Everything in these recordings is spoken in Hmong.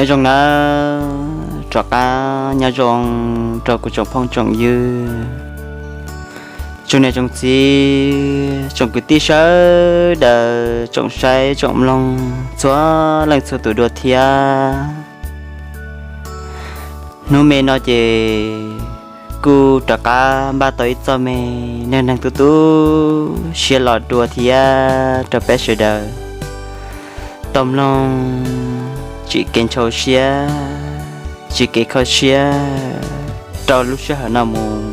Nyob zoo nawb, rov qab nyob zoo rau kuv tsoom phooj tsoom ywg, tsoom niam tsoom txiv, tsoom kwv tij sawv daws, tsoom saib tsoom mloog txhua leej txhua tus dua thiab. Hnub me no ces kuj rov qab npaj tau ib txoj me neeg neeg tu tu siab los dua thiab rau peb sawv daws tau mloog, tsim kev ntshau siab, tsim kev kho siab rau lub sij hawm no mus.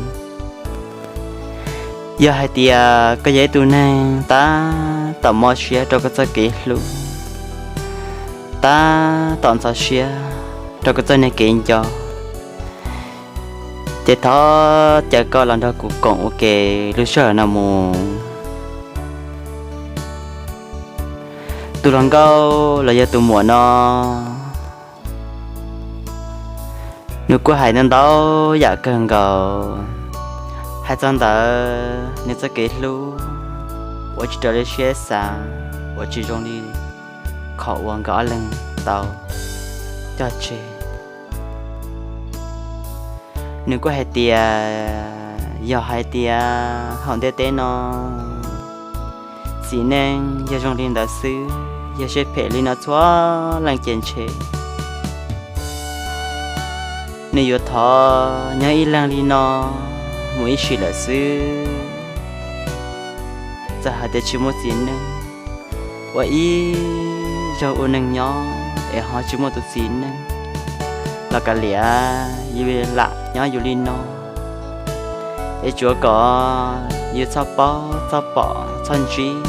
Yog hais tias koj yog ib tug neeg tab tom mob siab rau koj txoj kev hlub, tab tom ntxhov siab rau koj txoj neeg kev nco, ces thov caw koj los nrog kuv koom ua ke lub sij hawm no mus. Tus hluas nkauj los yog tus muam no, nws kuj hais ntau ntau yam kawg nkaus. Hais txog ntawm nws txoj kev hlub, ua tsis raws li siab xav, ua tsis zoo li qhov uas nkawd ob leeg tau cog tseg. Nws kuj hais tias yog hais tias hauv ntiaj teb no txiv neej yog zoo li ntawd xwb, yog siab phem li no txhua leej ces ntshe nws yuav thov nyob ib leeg li no mus ib sim lawm xwb. Txawm hais tias tsis muaj txiv neej, ua ib zaug ua neeg nyob es ho tsis muaj tus txiv neej los kav liam, yus lam nyob yus li no es tsuav kom yus txhob paub txhob pom txhob ntsib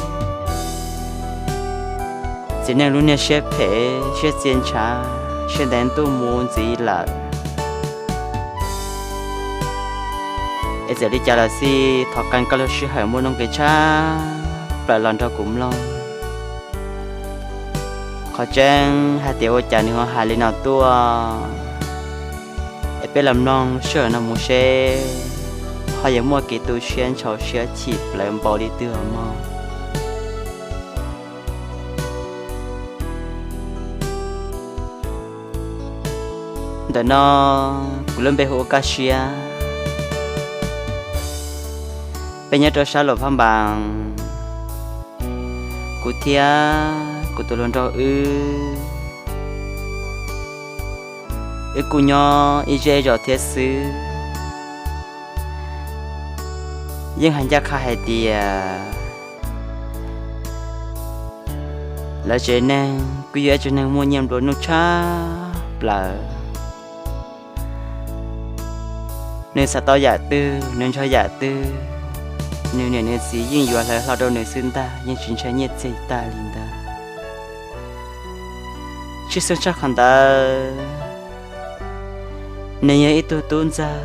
txiv neej lub niag siab phem siab txia ntshav siab ntev ntuj mus ntxiv lawm. Es txawm li cas los xij thov qee koj lub sij hawm muaj nuj nqis tshaj plaws los nrog kuv mloog. Qhov tseeb hais tias ua cas nws ho hais li no tuaj, es peb los mloog sij hawm no mus seb ho yuav muaj kev tu siab ntshau siab chim plawv npaum li twg mog. Ntawm no kuv lub npe hu ua Kaj Siab, peb nyob rau sab Luam Phaj Npas. Kuv thiab kuv tus hluas nraug wb, wb kuj nyob ib zej zos thiab xwb. Yeej hais ncaj qha hais tias lawv tsev neeg kuj yog ib tsev neeg muaj nyiaj nplua nuj tshaj plaws. Nws xav tau yam twg nws ntshaw yam twg, nws niam nws txiv yeej yuav hlawv hlo rau nws xwb ntag, yeej tsis ntshaw nyiaj txiag tag li ntag. Tshwj xeeb tshaj qhov ntawd, nws yog ib tug tub ntxawg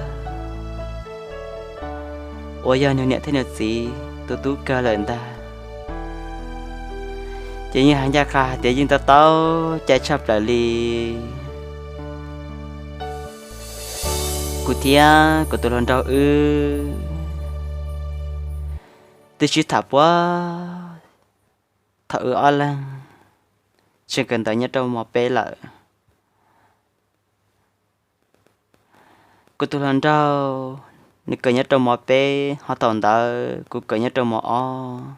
uas yog nws niam thiab nws txiv tus tub kawg lawm ntag. Ces yeej hais ncaj qha hais tias yeej tau tau cai tshaj plaws li. Kuv thiab kuv tus hluas nraug wb twb sib tham puag thaum wb ob leeg tseem kawm ntawv nyob rau mos peb lawm. Kuv tus hluas nraug nws kawm nyob rau mos peb, ho thaum ntawd kuv kawm nyob rau mos ob.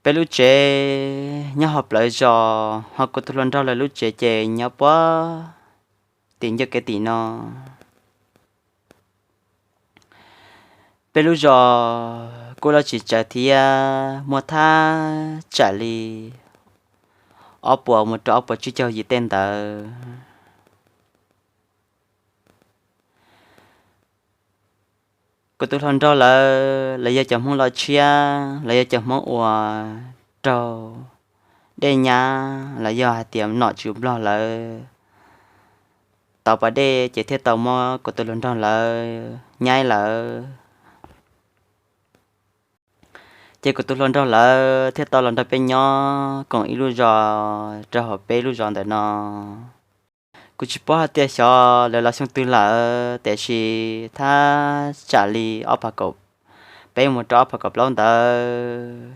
Peb lub tsev nyob hauv plawv zos, ho kuv tus hluas nraug lawv lub tsev ces nyob puag tim ncauj kev tim no. Peb lub zos kuj loj tsis tsawg thiab, muaj thaj tsam li ob puas mus rau ob puas tsib caug yim tej ntawd. Kuv tus hluas nraug lawv, lawv yog cov Hmoob Los Tshiab, lawv yog cov Hmoob uas raug dej nyab los yog hais tias nom tswv Nplog lawv tau pas dej ces thiaj tau muab kuv tus hluas nraug lawv nyaib lawm. Ces kuv tus hluas nraug lawv thiaj tau los nrog peb nyob koom ib lub zos rau hauv peb lub zos ntawm no. Kuv tsis paub hais tias xyov lawv los xyoo twg lawm, tiam sis thaj tsam li ob phav kaum peb mus rau ob phav kaum plaub ntawd,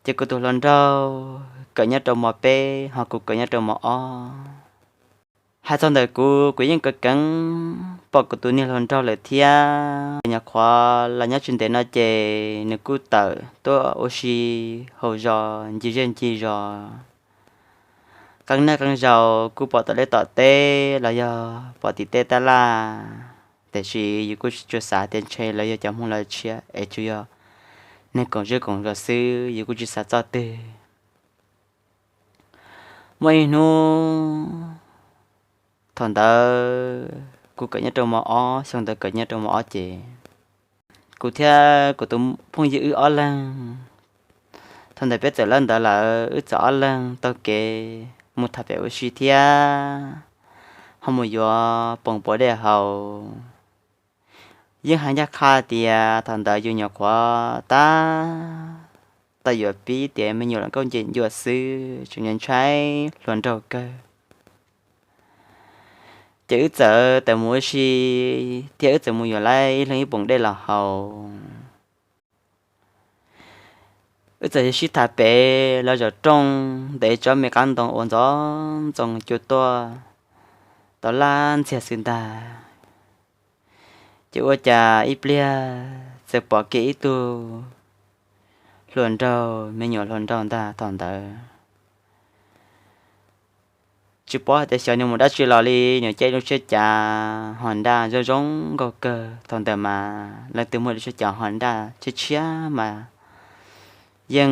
Ces kuv tus hluas nraug kawm nyob rau mos peb, ho kuv kawm nyob rau mos ob. Hais txog ntawm kuv, kuv yeej kawm keev pom kuv tus niag hluas nraug lawm thiab. Nyuam qhuav los nyob tsis ntev no ces nws kuj tawm tuaj ua si hauv zos ncig zej ncig zos. Qee nag qee zaus kuj pom tom liaj tom teb los yog pom tim tej tab laj, tiam sis yus kuj tsis tshua xav tias ntshe lawv yog cov Hmoob los tshiab es tsuas yog neeg koom zej koom zos xwb, yus kuj tsis xav txog twg. Muaj ib hnub, thaum ntawd kuv kawm nyob rau mos ob, xyoo ntawd kawm nyob rau mos ob ces kuv thiab kuv tus phooj ywg wb ob leeg, thaum ntawd peb txawm lawb ntawv lawm, wb txawm ob leeg taug kev mus tham pem ua si thiab ho mus yuav poos puav dej haus. Yeej hais ncaj qha tias thaum ntawd yus nyuam qhuav tab tom yuav pib tiav me nyuam los nkauj nce ncua xwb, tseem ntshai hluas nraug kawg. Ces wb txawm tawm mus ua si thiab wb txawm mus yuav lawm ib leeg ib poos dej los haus. Wb txawm sib tham pem lawv zos rooj ntawm ib tsob me qab ntoo uas ntxoov ntxoo cua tuaj tau laj ntxiag xwb ntag. Ces ua cas ib pliag txawm pom kiag ib tug hluas nraug, me nyuam hluas nraug ntag thaum ntawd. Tsis paub hais tias xyov nws mus dab tsi los li, nws caij lub tsheb cav Honda zoo zoo nkauj kawg. Thaum ntawd mas leej twg muaj lub tsheb cav Honda tshiab tshiab mas yeej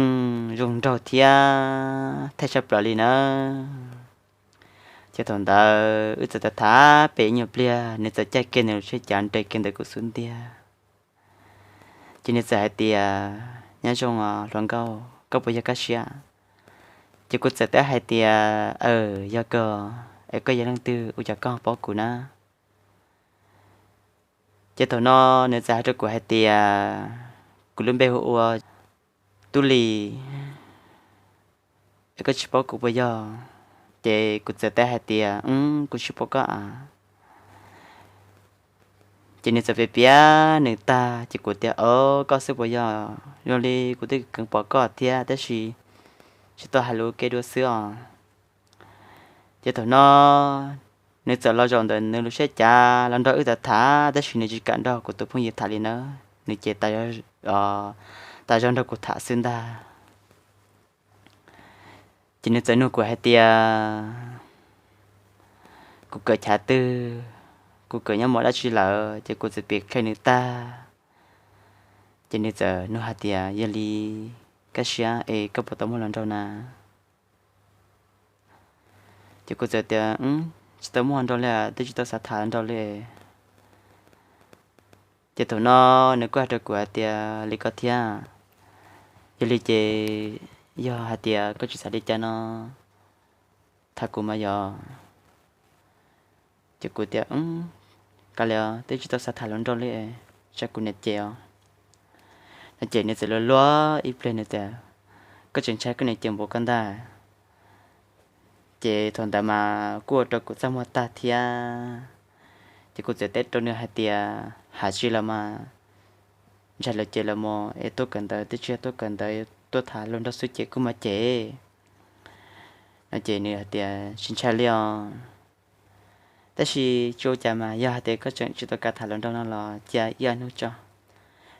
zoo nraug thiab thaij tshaj plaws li nawb. Ces thaum ntawd wb txawm tham pem ib nyuag pliag, nws txawm caij kiag nws lub tsheb cav nres kiag ntawm kuv xub ntiag. Ces nws txawm hais tias, nyob zoo os hluas nkauj, koj puas yog Kab Siab? Ces kuv txawm teb hais tias, aw, yog kawg, es koj yog leej twg ua cas koj paub kuv na? Ces thaum no nws txawm hais rau kuv hais tias, kuv lub npe hu ua Tub Lis, es koj tsis paub kuv puas yog? Ces kuv txawm teb hais tias, kuv tsis paub koj a. Ces nws txawm piav piav nws tag ces kuv tias, o, koj xwb puas yog? Zoo li kuv twb keev pom koj thiab tab sis tsis tau hais lus ua ke dua xwb os. Ces thaum no nws txawm los zaum ntawm nws lub tsheb cav los nrog wb tham tham, tab sis nws tsis kam nrog kuv tus phooj ywg tham li nawb, nws ces tas zog nrog kuv tham xwb ntag. Ces nws txawm nug kuv hais tias, kuv kawm chav twg, kuv kawm nyob mos dab tsi lawm, ces kuv txawm piav qhia nws tag. Ces nws txawm nug hais tias, yog li Kab Siab, es koj puas tau muaj hluas nraug na? Ces kuv txawm tias, tsis tau muaj hluas nraug li, twb tsis tau xav tham hluas nraug li. Ces thaum no nws kuj hais rau kuv hais tias, li koj thiab, yog li ces yog hais tias koj tsis xav li cas no, tham kuv mas yog. Ces kuv tias, kav liam, twb tsis tau xav tham hluas nraug li, tsam kuv niam cem os. No ces nws txawm luag luag ib pliag nws tias, koj tseem ntshai koj niam cem npaum koj ntag. Ces thaum ntawd mas kuj ua rau kuv txaj muag tag thiab. Ces kuv txawm teb rau nws hais tias, hais tsis los mas, ntshai lawv cem los mas es tuaj kawm ntawv twb tsis yog tuaj kawm ntawv, tuaj tham hluas nraug xwb ces kuj mas cem. No ces nws hais tias, tsis ntshai li os, tab sis tsis ua cas mas, yog hais tias koj tseem tsis tau kam tham hluas nraug no los cia ib ob hnub tso.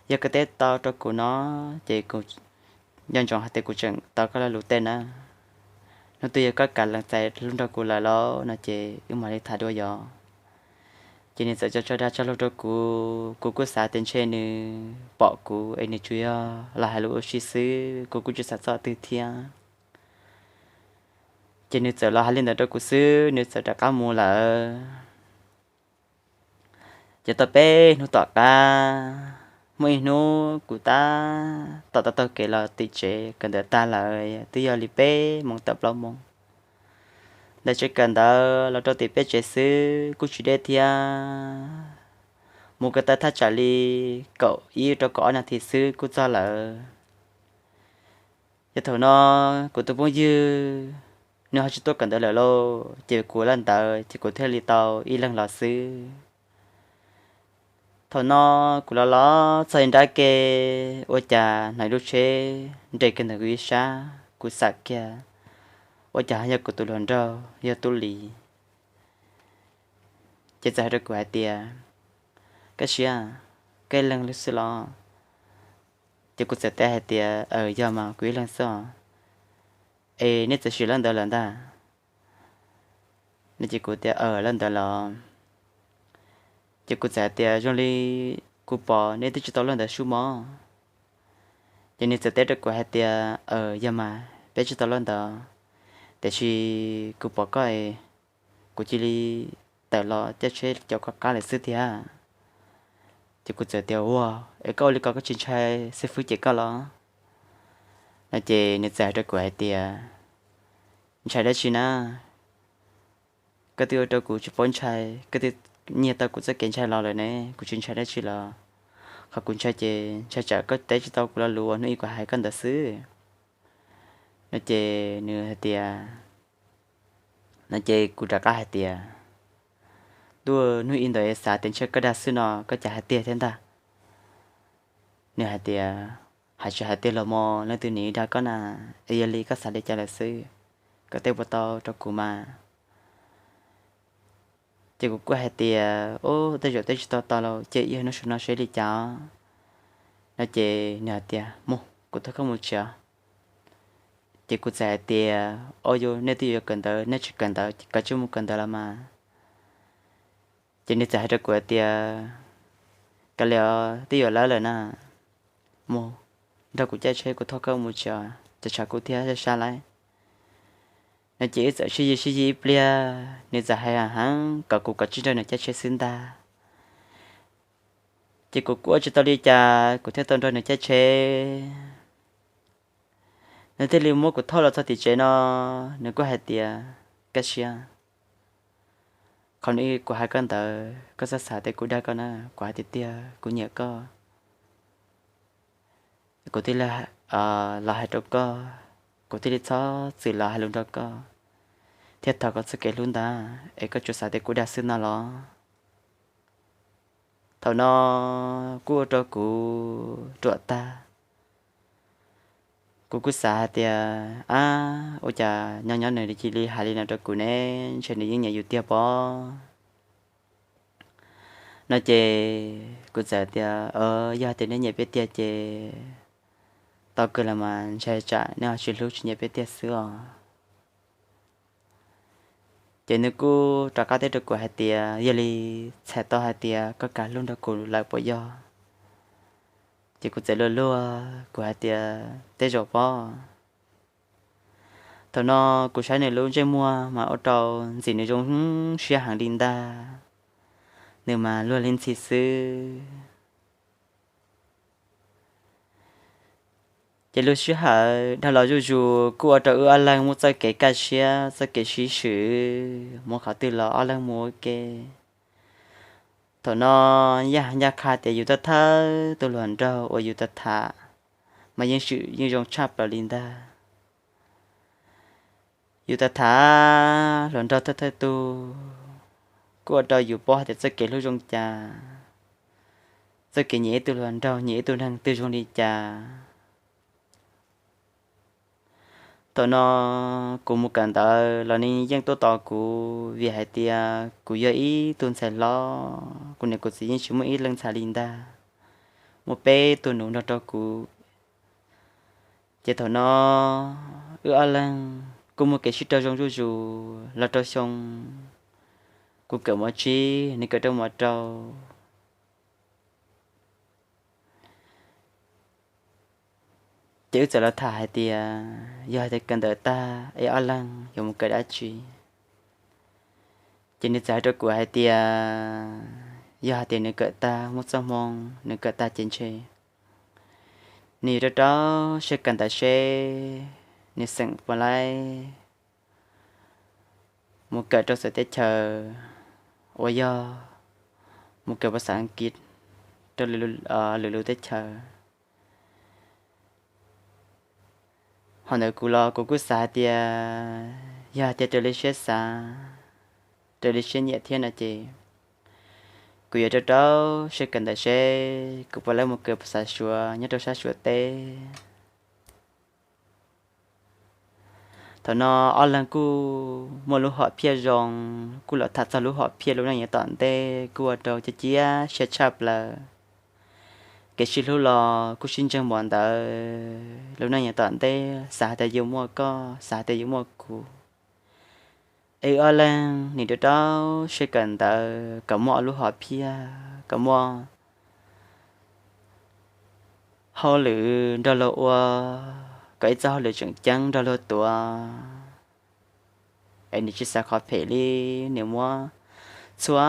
Yog koj teb tau rau kuv no ces kuv nco ntsoov hais tias kuv tseem tau koj lo lus tej na. Hnub twg yog koj kam lees txais lus nrog kuv lawm lauj no ces wb mam li tham dua yos. Ces nws txawm tso tso dag tso lus rau kuv, kuv kuj xav tias ntshe nws pom kuv es nws tsuas yog los hais lus ua si xwb, kuv kuj tsis xav txog twg thiab. Ces nws txawm los hais li ntawd rau kuv xwb, nws txawm rov qab mus lawm. Ces tau peb hnub tom qab, muaj ib hnub kuv tab tom taug taug kev los tim tsev kawm ntawv tag lawm, twb yog li peb moos tawm plaub moos. Ntawm tsev kawm ntawv los rau tim peb tsev xwb kuj tsis deb thiab, mus ko taw thaj tsam li kaum ib rau kaum ob nas this xwb kuj txog lawm. Ces thaum no kuv tus phooj ywg nws ho tsis tuaj kawm ntawv lawm lauj, ces kuv lawm ntawd ces kuv thiaj li tau ib leeg los xwb. Thaum no kuv los los txog ib nrab ke, ua cas hnov lub tsheb nres kiag ntawm kuv ib sab, kuv xam kiag ua cas yog kuv tus hluas nraug yog Tub Lis. Ces txawm hais rau kuv hais tias, Koj Siab, koj ib leeg xwb los? Ces kuv txawm teb hais tias, Aws, yog mas, kuv ib leeg xwb os. Es nej txawm sim lawv ntawd lawm ntag? No ces kuv tias, Aws, lawv ntawd los. Ces kuv txawm hais tias, Zoo li kuv pom nej twb tsis tau lawv ntawd sub mob. Ces nws txawm teb rau kuv hais tias, Aws, yog mas, peb tsis tau lawv ntawd, tiam sis kuv pom koj es kuv cia li tawm los caij tsheb caum koj qab lawm xwb tiag. Ces kuv txawm tias, Ua, es koj ua li ko koj tsis ntshai xib fwb cem koj los? No ces nws txawm hais rau kuv hais tias, Ntshai dab tsi na? Koj twb ua rau kuv tsis paub ntshai, koj twb nyiag tau kuv txoj kev ntshai los lawm ne, kuv tsis ntshai dab tsi los. Qhov kuv ntshai ces ntshai tsam koj teb tsis tau kuv lo lus uas hnub ib kuv hais koj ntawd xwb. No ces nws hais tias, no ces kuv rov qab hais tias, Ntuj, hnub ib ntawd xav tias ntshe koj dag xwb no, koj cas hais tiag thiab ntag? Nws hais tias, Hais tsis hais tiag los mas leej twg nim dag koj na, es yog li koj xav li cas lawm xwb, koj teb puas tau rau kuv mas. Ces kuv kuj hais tias, Ub, tej zaum teb tsis tau tau los ces ib hnub saum no seb li cas. No ces nws hais tias, Mus, kuv thauj koj mus tsev. Ces kuv txawm hais tias, Au, yog nej twb yuav kawm ntawv, nej tsis kawm ntawv ces koj tsis mus kawm ntawv los mas. Ces nws txawm hais rau kuv hais tias, Kav liam os, twb yuav lawv lawm na, mus nrog kuv caij tsheb, kuv thauj koj mus tsev, tsam kuv thiab sab sab lawm. No ces wb txawm sib yig sib yig ib pliag, nws txawm hais heev kom kuv kom tsij nrog nws caij tsheb xwb ntag. Ces kuv kuj ua tsis tau li cas, kuv thiaj tau nrog nws caij tsheb. Nws thiaj li muab kuv thauj los txog tim tsev no, nws kuj hais tias, Koj Siab, qhov hnub ib kuv hais koj ntawd, koj txhob xav tias kuv dag koj na, kuv hais tiag tiag, kuv nyiam koj. Kuv thiaj li los hais rau koj, kuv thiaj li txhob txwm los hais lus nrog koj, thiab thov koj txoj kev hlub ntawd es koj tsuas xav tias kuv dag xwb no los? Thaum no kuj ua rau kuv ruam tag. Kuv kuj xav hais tias, Ab, ua cas nyob nyob nws cia li hais li no rau kuv ne, ntshe nws yeej nyiam yus tiag pob. No ces kuv txawm tias, Yog tias nej nyiam peb tiag ces tau kawg los mas, ntshai tsam nej ho tsis hlub tsis nyiam peb tiag xwb os. Ces nws kuj rov qab teb rau kuv hais tias, Yog li txhais tau hais tias koj kam hlub nrog kuv lawm puas yog? Ces kuv txawm luag luag, kuv hais tias, Tej zaum pob. Thaum no kuv saib nws lub ntsej muag mas ua rau ntxim nws zoo siab heev li ntag, nws mas luag li ntxhi xwb. Ces lub sij hawm dhau los zuj zus kuj ua rau wb ob leeg muaj txoj kev kaj siab, txoj kev sib swm, mus qhov twg los ob leeg mus ua ke. Thaum no yaj ncaj qha tias yus thawj thawj tus hluas nraug uas yus tham tham mas yeej swm yeej zoo tshaj plaws li ntag. Yus tham tham hluas nraug thawj thawj tug kuj ua rau yus paub hais tias txoj kev hlub zoo cas, txoj kev nyiam ib tug hluas nraug nyiam ib tug neeg twg zoo li cas. Thaum no kuv mus kawm ntawv los nws yeej tuaj tos kuv vim hais tias kuv yog ib tug ntxhais hlob, kuv niam kuv txiv yeej tsis muaj ib leeg ntxhais li ntag, muaj peb tug nus nrog rau kuv. Ces thaum no wb ob leeg kuj muaj kev sib raug zoo zuj zus los rau xyoo kuv kawm mos tsib, nws kawm rau mos rau. Ces wb txawm los tham hais tias yog hais tias kawm ntawv tag es ob leeg yuav mus kawm dab tsi. Ces nws txawm hais rau kuv hais tias yog hais tias nws kawm tag muaj txoj hmoo nws kawm tag ces ntshe nws yuav rau rau siab kawm ntawv seb nws xeem puas laib mus kawm rau txawv teb chaws uas yog mus kawm pas xav Askiv rau lwm lub teb chaws. Ho ntawd kuv los kuv kuj xav hais tias yog hais tias raws li siab xav, raws li siab nyiam thiab no ces Kuv yuav rau rau siab kawm ntawv seb kuv puas laib mus kawm xav Suav nyob rau sab Suav teb. Thaum no ob leeg kuj muaj lub hom phiaj zoo, kuj los tham txog lub hom phiaj lub neej yav tom ntej kuj ua rau cia cia siab tshaj plaws. Kev sib hlub los kuj sib ntseeg npaum ntawd, lub neej yav tom ntej xav hais tias yuav muaj koj, xav hais tias yuav muaj kuv. Es wb ob leeg nim rau rau siab kawm ntawv kom muaj ob lub hom phiaj, kom muaj hauj lwm nrog luag ua, kom ib txoj hauj lwm tseem ceeb nrog luag tuav. Es nws tsis xav qhov phem li, nws muab txhua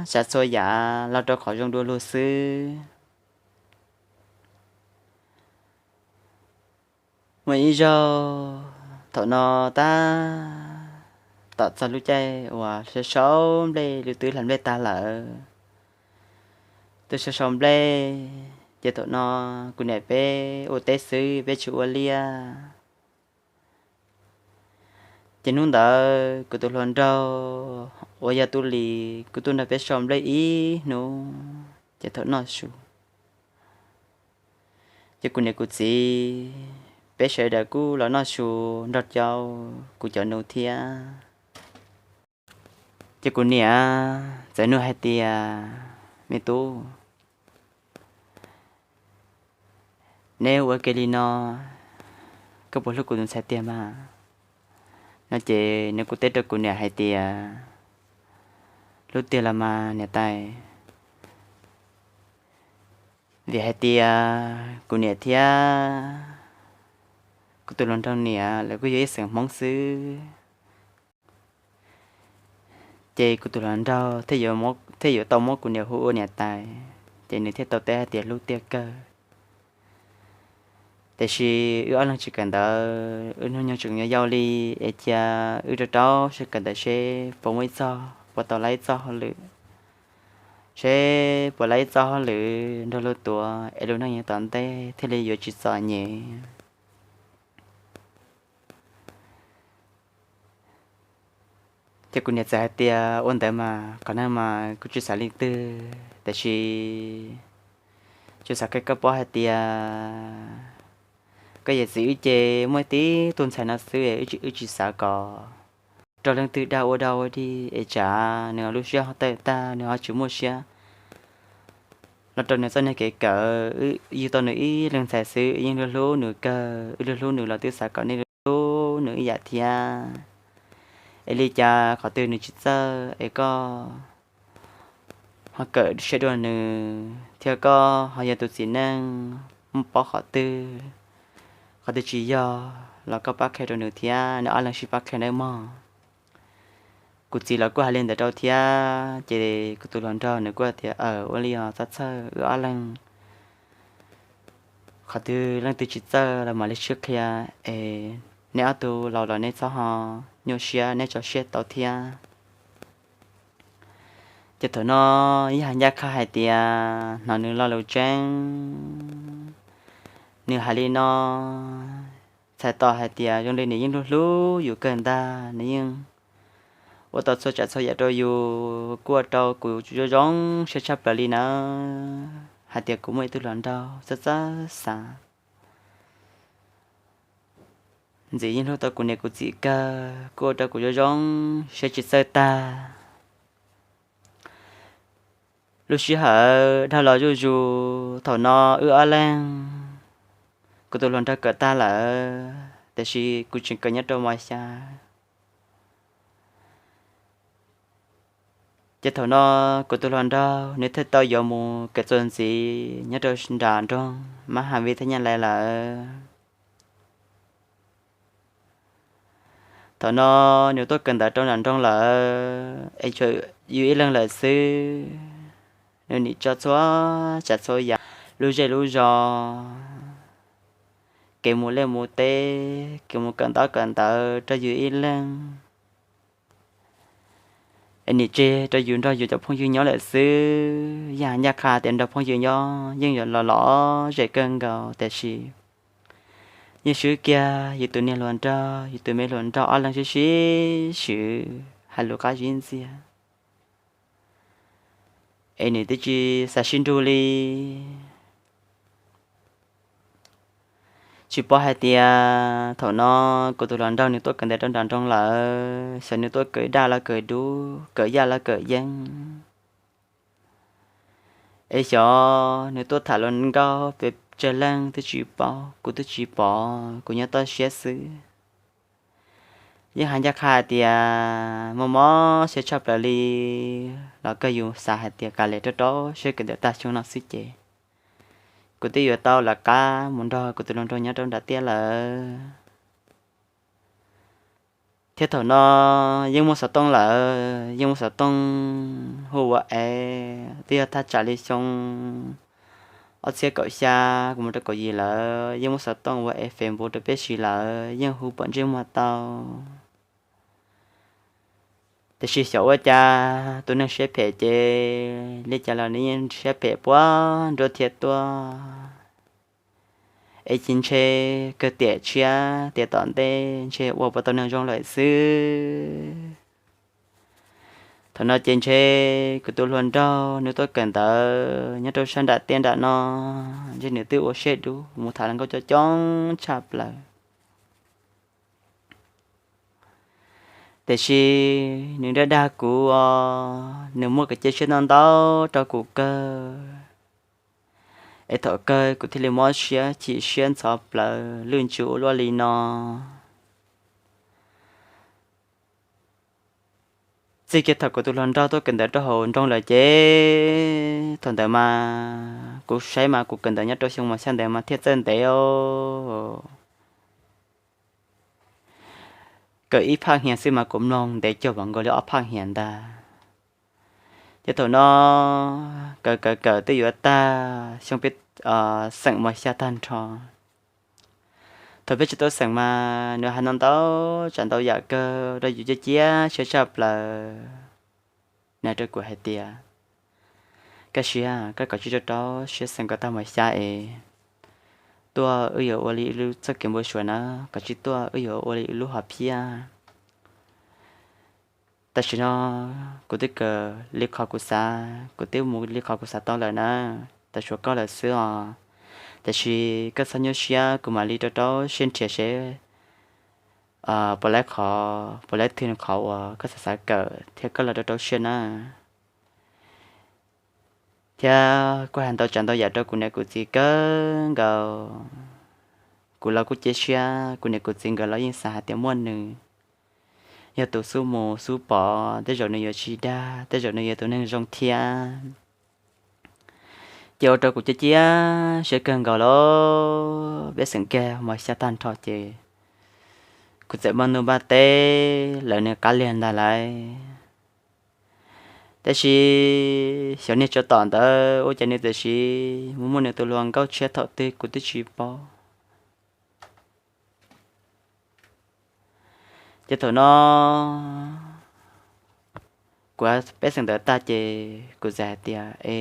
tsav txhua yam los rau qhov zoo dua luag xwb. Muaj ib zaug thaum no tab tom txog lub caij uas sau sau nplej, lub twb hlais nplej tag lawm, twb sau sau nplej, ces thaum no kuv niam peb ua teb xwb, peb tsis ua liaj. Ces hnub ntawd kuv tus hluas nraug uas yog Tub Lis kuj tuaj nrog peb sau nplej ib hnub, ces thaum noj su, ces kuv niam kuv txiv peb sawv daws kuj los noj su nrog rau kuv cov nus thiab. Ces kuv niam txawm nug hais tias, Me tub, neb ua ke li no, koj puas hlub kuv tus ntxhais tiag mas? No ces nws kuj teb rau kuv niam hais tias, Hlub tiag los mas niam tais. Vim hais tias kuv niam thiab kuv tus hluas nraug niam lawv kuj yog ib xeem Hmoob xwb. Ces kuv tus hluas nraug thiaj yuav tau muab kuv niam hu ua niam tais, ces nws thiaj tau teb hais tias, Hlub tiag kawg. Tiam sis wb ob leeg tsis kawm ntawv, wb hnub nyoog tseem yau yau li, es cia wb rau rau siab kawm ntawv seb puas muaj ib txoj, puas tau laib ib txoj hauj lwm, seb puas laib ib txoj hauj lwm nrog luag tuav es lub neej yav tom ntej thiaj li yuav tsis txom nyem. Ces kuv niam txawm hais tias, Ua ntawd mas qhov neeg mas kuv tsis xav leej twg, tiam sis tsuas xav qhia koj paub hais tias koj yawm txiv wb ces muaj tib tug ntxhais no xwb, wb tsis xav kom rau leej twg dag ua dog ua dig, es tsam nws lub siab ho tawm tag, nws ho tsis muaj siab los rau nws txoj niag kev kawm. Wb yug tau nws ib leeg ntxhais xwb, yeej hlub hlub nws kawg, wb hlub hlub nws los twb xav kom nej hlub nws ib yam thiab. Es li cas qhov twg nws tsis txawj es koj ho kawm siab dua nws thiab, koj ho yog tus txiv neej muaj paub qhov twg, qhov twg tsis yog los koj pab qhia rau nws thiab, nws ob leeg sib pab qhia nawb mog. Kuv txiv los kuj hais li ntawd rau thiab, ces kuv tus hluas nraug nws kuj tias, Aw, ua li os, txhob txhawj, wb ob leeg qhov twg leej twg tsis txawj los mam li sib qhia, es neb ob tug laus los neb txhob ho nyuaj siab, neb tso siab tau thiab. Ces thaum no yog ncaj qha hais tias hnov nws lo lus tseeb, nws hais li no txhais tau hais tias zoo li nws yeej hlub hlub yus kawg ntag, nws yeej ua tau txhua tsav txhua yam rau yus, kuj ua rau kuv zoo zoo siab tshaj plaws li nawb, hais tias kuv muaj ib tug hluas nraug txawj txawj xav, ntxim yeej hlub tau kuv niam kuv txiv kawg, kuj ua rau kuv zoo zoo siab tsis txawj tag. Lub sij hawm dhau los zuj zus, thaum no wb ob leeg, kuv tus hluas nraug kawm tag lawm, tiam sis kuv tseem kawm nyob rau mos xya. Ces thaum no kuv tus hluas nraug nws thiaj tau yuav mus kawm txuas ntxiv nyob rau nram nroog Mab Has Vij Thaj Nyaj Lais lawm. Thaum no nws tuaj kawm ntawv rau nram nroog lawm es tshuav yus ib leeg lawm xwb. Nws nim tso txhua tsav txhua yam, lub zej lub zos, kev mus liaj mus teb, kev mus kawm ntaub kawm ntawv rau yus ib leeg, es nim tseg rau yus nrog yus cov phooj ywg nyob lawm xwb. Yog ncaj qha tias nrog phooj ywg nyob yeej yuav los lom zem kawg nkaus, tiam sis yeej swb kiag yus tus niag hluas nraug, yus tus me hluas nraug ob leeg sib sib swb hais lus qab zib ntxiag. es nws twb tsis xav sib nrug li. Tsis paub hais tias thaum no kuv tus hluas nraug nws tuaj kawm ntawv rau nram nroog lawm, xyov nws tuaj kawm daj los kawm dub, kawm yaj los kawm yeeb. Es xyov nws tuaj tham luag nkauj pes tsawg leej twb tsis paub, kuv twb tsis pom, kuv nyob toj siab xwb. Yeej hais ncaj qha hais tias mob mob siab tshaj plaws li, los kawg yus xav hais tias kav liam rau rau siab kawm ntawv tag xyoo no xwb ces kuv twb yuav tau lawv qab mus nrog kuv tus hluas nraug nyob rau nram tiaj lawm. Thiab thaum no yeej muaj xov tooj lawm, yeej muaj xov tooj hu ua es twb yog thaj tsam li xyoo ob txhiab kaum xya kuv mus rau kaum yim lawm, yeej muaj xov tooj ua es Facebook rau peb siv lawm, yeej hu pom ntsej muag tau. Tiam sis xyov ua cas tus neeg siab phem ces li cas los nws yeej siab phem puag nruab thiab tuaj. Es ces ntshe kawg tiam tshiab tiam tom ntej ntshe ua puas tau neeg zoo lawm xwb. Thaum no ces ntshe kuv tus hluas nraug nws tuaj kawm ntawv nyob rau sab nram tiaj nram no, ntshe nws twb ua siab dub mus tham luag nkauj coob coob tshaj plaws. Tiam sis nws dag dag kuv os, nws muaj kev cia siab ntau ntau rau kuv kawg, es thaum kawg kuv thiaj li mob siab chim siab ntxhov plaws lwj ntsws ua luaj li no. Txij kiag thaum kuv tus hluas nraug tuaj kawm ntawv rau hauv nroog lawm ces thaum ntawd mas kuv saib mas kuv kawm ntawv nyob rau xyoo mas xyov ntawd mas thiaj txawj ntev os. Kawm ib phaj hniav xwb mas kuv mloog ntev cuag npaum nkaus li ob phaj hniav ntag. Ces thaum no kawm kawm kawm twb yuav tag xyoo peb xeem mos xya tag nrho. Thaum peb tsis tau xeem mas nws hais ntau ntau tsam ntau yam kawg rau yus cia cia siab tshaj plaws. Nws hais rau kuv hais tias, koj siab, koj kav tsij rau rau siab xeem kom tag mos xya es tuaj wb yuav ua li ib lub txoj kev npau suav na, kav tsij tuaj wb yuav ua li ib lub hom phiaj. Tam sim no kuv twb kawm li qhov kuv xav, kuv twb mus li qhov kuv xav tau lawm na, tam sim koj lawm xwb os. Tiam sis koj txhob nyuaj siab, kuv mam li rau rau siab nrhiav seb puas laib qhov, puas laib thwj qhov uas koj xav xav kawm thiab koj los rau rau siab na. Thiab kuj hais ntau tsav ntau yam rau kuv niam kuv txiv kawg nkaus. Kuv los kuj cia siab, kuv niam kuv txiv nkawd los yeej xav hais tias muaj nws, yog tus xub mus xub pom, tej zaum nws yuav tsis dag, tej zaum nws yuav tus neeg zoo thiab. Ces ua rau kuv cia cia siab kawg nkaus lawm. Peb xeem kiag mos xya tag nrho ces kuv txawm npaj ntuj npaj teb lawv nws qab liag ntag lauj. Tab sis xyov niag tsov tom ntawd ua cas nws txawm sis mus muaj nws tus hluas nkauj tshiab thaum twg kuv twb tsis paub. Ces thaum no kuv peb xeem ntawd tag ces kuv txawm hais tias, e,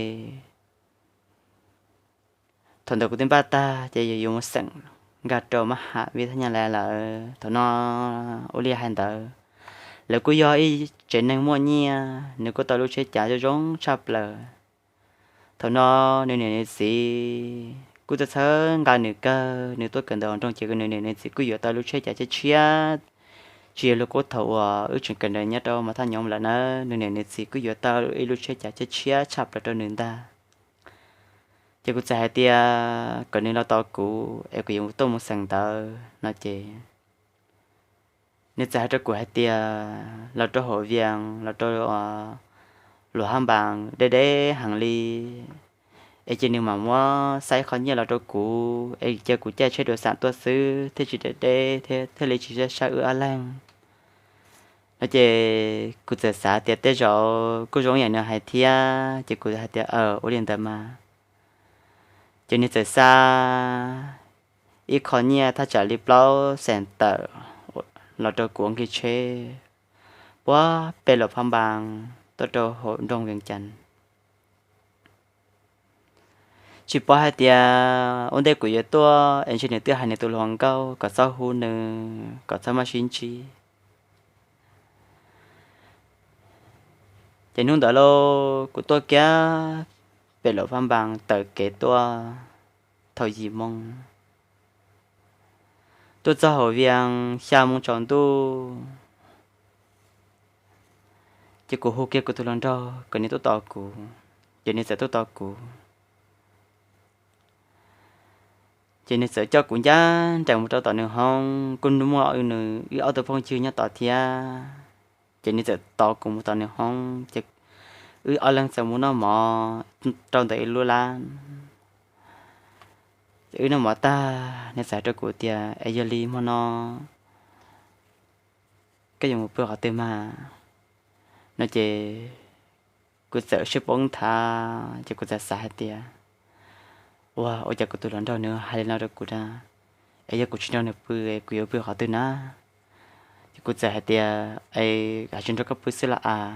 thaum ntawd kuv twb npaj tag ces yog yuav mus xeem nkag rau mab ham vib thaj nyaj lawm. Thaum no ua li hais ntawd, lawv kuj yog ib tsev neeg muaj nyiaj, nws kuj tau lub tsheb cav zoo zoo tshaj plaws. Thaum no nws niam nws txiv kuj txhawj txhawj nqa nws kawg, nws tuaj kawm ntawv hauv nroog ces nws niam nws txiv kuj yuav tau lub tsheb cav tshiab tshiab, tsis yog lub kub thaum uas wb tseem kawm ntawv nyob rau mos thaj nyoov lawm na, nws niam nws txiv kuj yuav tau ib lub tsheb cav tshiab tshiab tshaj plaws rau nws ntag. Ces kuv txawm hais tias kom nws los tos kuv es kuv yuav tuaj mus xeem ntawv no ces nws txawm hais rau kuv hais tias los rau hauv Vias, los rau Luam Hab Npas deb deb heev li, es ces nws mam muab xa ib qho nyiaj los rau kuv es cia kuv caij tsheb dua xam tuaj xwb thiaj tsis deb deb thiab thiaj li tsis sab sab wb ob leeg no. Ces kuv txawm xav tias tej zaum kuj zoo yam nws hais thiab ces kuv hais tias, aw, ua li ntawd mas. Ces nws txawm xa ib qho nyiaj thaj tsam li plaub xees tawm los rau kuv ua nqi tsheb puag pem Luam Hab Npas tuaj rau hauv nroog Vias Cas. Tsis paub hais tias ua ntej kuv yuav tuaj es ntshe nws twb hais nws tus hluas nkauj kom txhob hu nws, kom txhob maj sib ntsib. Ces hnub ntawd lauj, kuv tuaj kiag pem Luam Phaj Npas taug kev tuaj thaum yim moo, tuaj txog hauv Vias xya moo tsaus ntuj. Ces kuv hu kiag kuv tus hluas nraug kom nws tuaj tos kuv, ces nws txawm tuaj tos kuv. Ces nws txawm coj kuv ncaj nraim mus rau tom nws hoob, kuj muaj nws wb ob tug phooj ywg nyob tod thiab. Ces nws txawm tos kuv mus tom nws hoob, ces wb ob leeg txawm mus noj mov rau ntawm ib lub lab. Ces wb noj mov tag, nws txawm hais rau kuv tias, Es yog li hmo no koj yuav mus pw qhov twg mas? No ces kuv txawm sib poob nthav, ces kuv txawm xav hais tias, Ua, ua cas kuv tus hluas nraug nws hais li no rau kuv na? Es yog kuv tsis nrog nws pw, kuv yuav pw qhov twg na? Ces kuv txawm hais tias, Es koj tsis nrog koj pw xwb los as,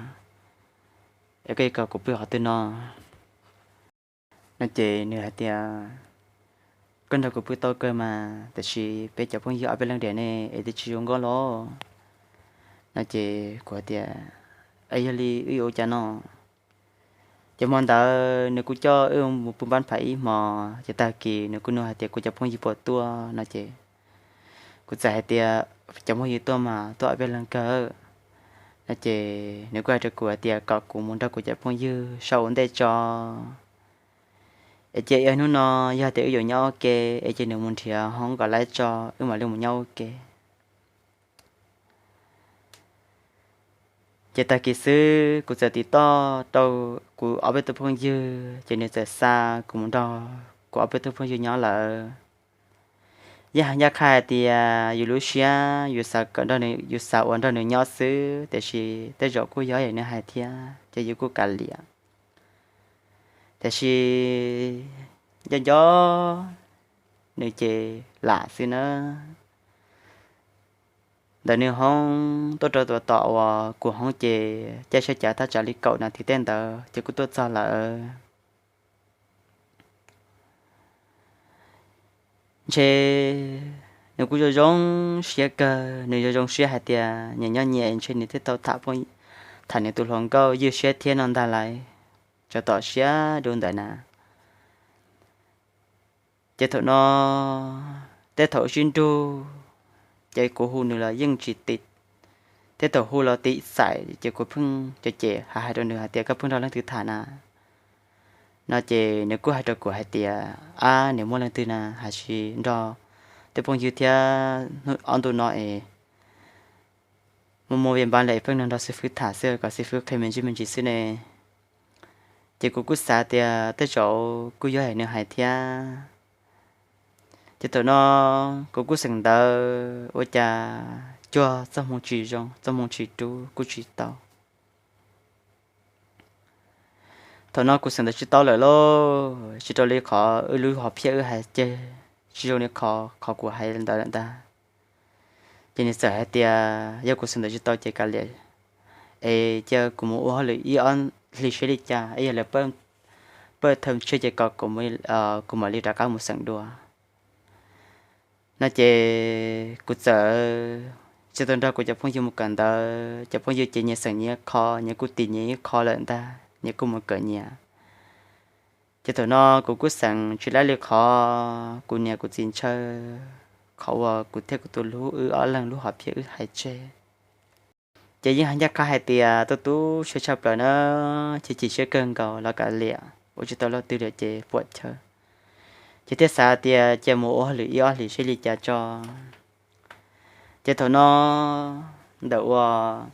es koj yuav kom kuv pw qhov twg no? No ces nws hais tias, Koj nrog kuv pw tau kawg mas, tiam sis peb cov phooj ywg ob peb leeg diam ne, es twb tsis zoo nkauj los. No ces kuv hais tias, Es yog li wb yuav ua cas no? Ces hmo ntawd nws kuj coj wb mus pw npab phav ib hmos, ces tag kis nws kuj nug hais tias kuv cov phooj ywg puas tuaj no ces kuv txawm hais tias, Cov phooj ywg tuaj mas tuaj ob peb leeg kawg. No ces nws kuj hais rau kuv hais tias kom kuv mus nrog kuv cov phooj ywg sau ua ntej tso, es cia ib hnub no yog tias wb yuav nyob ua ke, es ces nws mus nrhiav hoob kom laib tso, wb mam li mus nyob ua ke. Ces tag kis xwb kuv txawm tiv toj rau kuv ob peb tug phooj ywg, ces nws txawm xa kuv mus nrog kuv ob peb tug phooj ywg nyob lawm. Yeej hais ncaj qha hais tias yus lub siab yus xav kom nrog nws, yus xav ua nrog nws nyob xwb, tiam sis tej zaum kuj yog yam nws hais thiab ces yus kuj kav liam. Tiam sis nco nco nws ces lam xwb na. Ntawm nws hoob tuaj rau tom uas kuv hoob ces caij sab cav thaj tsam li kaum nas this tej ntawd ces kuv tuaj txog lawm. Ntshe nws kuj zoo zoo siab kawg, nws zoo zoo siab hais tias nyias nyob nyias ntshe nws thiaj tau tham, tham nws tus hluas nkauj ywj siab thiab no ntag lauj. Tso tom siab dua ntawm na. Ces thaum no tej thaum sib nrug, ces kuv hu nws los yeej tsis tim. Tej thaum hu los tim xaim ces kuv pheej cem cem hais hais rau nws hais tias, Koj pheej nrog leej twg tham na? No ces nws kuj hais rau kuv hais tias, Ab, nws muaj leej twg na, hais tsis nrog tej phooj ywg thiab, ob ntu no es muaj muaj vias npab lawm es pheej nrog xib fwb tham xwb, kom xib fwb qhia me ntsis me ntsis xwb ne. Ces kuv kuj xav tias tej zaum kuj yog hais nws hais thiab. Ces thaum no kuv kuj xeem ntawv ua cas cuag txoj hmoo tsis zoo, txoj hmoo tsis rub kuj tsis tau. Thaum no kuv xeem ntawv tsis tau lawm lauj, tsis rau li qhov wb lub hom phiaj wb hais ces tsis zoo li qhov, qhov kuv hais ntawd lawm ntag. Ces nws txawm hais tias yog kuv xeem ntawv tsis tau ces kav liam, es cia kuv mus ua hauj lwm ib ob hlis saib li cas, ib yam li pawj thawm tshiab ces kom kuv mam li rov qab mus xeem dua. No ces kuv txawm tsis tau nrog kuv cov phooj ywg mus kawm ntawv, cov phooj ywg ces nyias xeem nyias ib qho, nyias kuj tim nyias ib qho lawm ntag, nyias kuj mus kawm nyias. Ces thaum no kuv kuj xeem tsis laib li qhov kuv niam kuv txiv ntshaw, qhov uas kuv thiab kuv tus hlub wb ob leeg lub hom phiaj wb hais tseg. Ces yeej hais ncaj qha hais tias tu tu siab tshaj plaws na, chim chim siab kawg nkaus los kav liam, ua tsis tau leej twg li ces puam chawj. Ces thiaj xav tias cia mus ua hauj lwm ib ob hlis saib li cas tso. Ces thaum no ntawm uas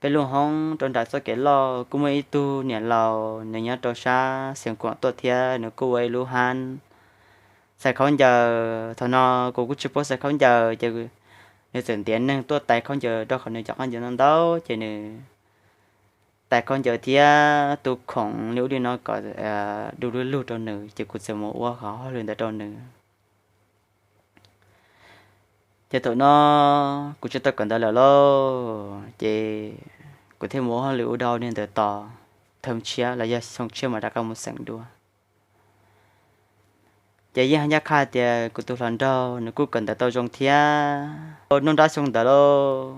peb lub hoob rau nram txoj kev loj kuj muaj ib tug niam laus, nws nyob rau sab Xiav Kuam tuaj thiab, nws kuj ua ib lub hab xais khaub ncaws. Thaum no kuv kuj tsis paub xais khaub ncaws ces nws txawm ntiav neeg tuaj tais khaub ncaws rau qhov nws cov khaub ncaws ntau ntau, ces nws tais khaub ncaws thiab tu khoom li ub li no kom du lug lug rau nws, ces kuv txawm mus ua qhov hauj lwm ntawd rau nws. Ces thaum no kuv tsis tau kawm ntawv lawm lauj, ces kuv thiaj mus ua hauj lwm ua dau niag ntawd tos thawm tshiab los yog xyoo tshiab mas rov qab mus xeem dua. Ces yeej hais ncaj qha tias kuv tus hluas nraug nws kuj kawm ntawv tau zoo thiab. Noj nrab xyoo ntawd lauj,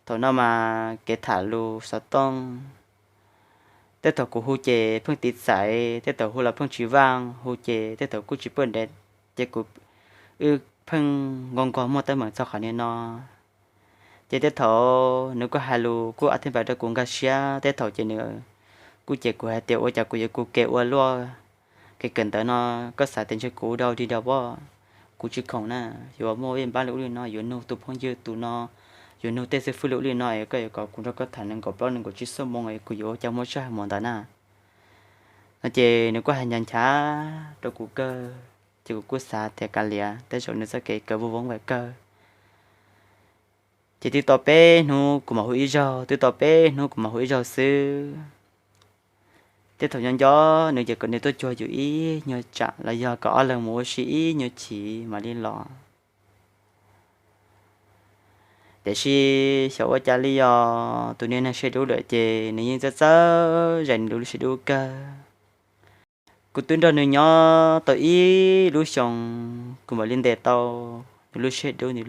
thaum no mas kev tham lus xov tooj Tej thaum kuv hu ces pheej tiv txais, tej thaum hu los pheej tsis vaaj, hu ces tej thaum kuj tsis pom ntev, ces kuv, wb pheej nkaug nkaug muaj teeb meem txog qhov niag no. Ces tej thaum nws kuj hais lus kuj a thiab npav rau kuv nkag siab, tej thaum ces nws kuj cem kuv hais tias ua cas kuv yuav kuv kev ua luaj, kev kawm ntawv no, koj xav tias ntshe kuv ua dog dig dog pob, kuv tsis khoom na, yuav muaj vij npab li ub li no, yuav nug tus phooj ywg tus no, yuav nug tej xib fwb li ub li no, koj yuav kom kuv nrog koj tham nees nkaum plaub nees nkaum tsib xuab moos, kuv yuav ua cas muaj sij hawm mus ntawd na. No ces nws kuj hais ncha ncha rau kuv kawg, ces kuv kuj xav tias kav liam, tej zaum nws txoj kev kawm vov voov vam kawg. Ces twb tau peb hnub kuv mam hu ib zaug, twb tau peb hnub kuv mam hu ib zaug xwb. Tej thaum nyob nco nws ces kom nws tuaj cuag yus ib nyuag tsam los yog kom ob leeg mus ua si ib nyuag chim mam li los. Tiam sis xyov ua cas li os, tus niag neeg siab dub lawm ces nws yeej txawj txawj zais nws lub siab dub kawg. Kuv twb nrog nws nyob tau ib lub xyoo, kuv mam li ntes tau nws lub siab dub, nws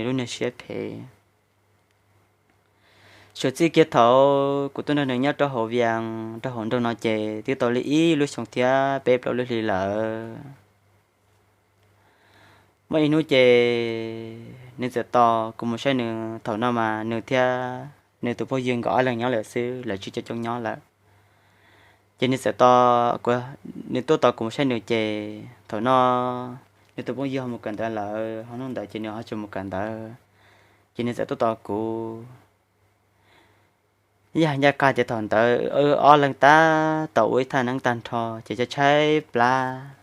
lub niag siab phem. Suav txij kiag thaum kuv tuaj nrog nws nyob rau hauv Vias, rau hauv nroog no ces twb tau li ib lub xyoo thiab peb plaub lub hli lawm. Muaj ib hnub ces nws txawm tos kuv mus saib nws, thaum no mas nws thiab nws tus phooj ywg nkawd ob leeg nyob lawm xwb, lawv tsis coob coob nyob lawm. Ces nws txawm tos, nws tuaj tos kuv mus saib nws ces thaum no nws tus phooj ywg ho mus kawm ntawv lawm, ho hnub ntawd ces nws ho tsis mus kawm ntawv, ces nws txawm tuaj tos kuv. Yog ncaj qha tias thaum ntawd ob leeg tab tom ua ib thaj neeb tag nrho ces tshaib tshaib plab.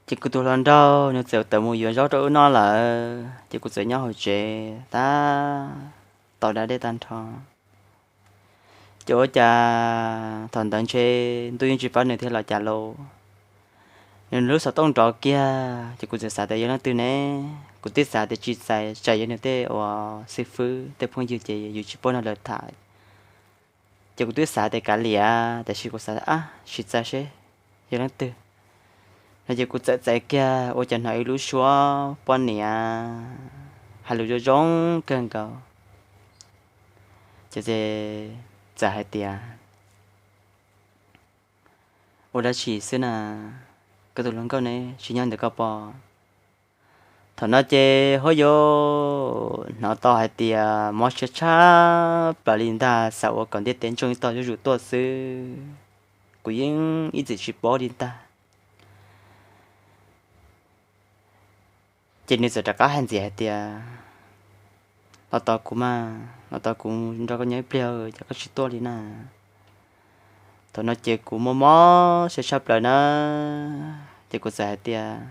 Ces kuv tus hluas nraug nws txawm tawm mus yuav zaub rau wb noj lawm, ces kuv txawm nyob hauv tsev tab tom da dej tag nrho. Ces ua cas thaum ntawd ntshe ntuj yeej tsis pab nws thiab los cas lauj, nws lub xov tooj nrov kiag, ces kuv txawm xav tias yog leej twg ne. Kuv twb xav tias tsis txais, tsam yog nws tej uas xib fwb tej phooj ywg ces yus tsis paub nrog lawv tham. Ces kuv twb xav tias kav liam, tiam sis kuv xav ab sim txais seb yog leej twg no. Ces kuv txawm txais kiag ua cas hnov ib lub suab poj niam hais lus zoo zoo kawg nkaus. Ces txawm hais tias ua dab tsi xwb na, koj tus hluas nkauj ne tsis nyob ntawm koj pob? Thaum no ces huab yuav hnov tau hais tias mob siab tshaj plaws li ntag, xav ua kom ntiaj teb ntsoog ib tog zuj zus tuaj xwb. Kuv yeej ib txwm tsis paub li ntag. Ces nws txawm rov qab hais ntxiv hais tias los tos kuv mas, los tos kuv nrog koj nyob ib pliag, cas koj tsis tuaj li na? Thaum no ces kuv mob mob siab tshaj plaws na, ces kuv txawm hais tias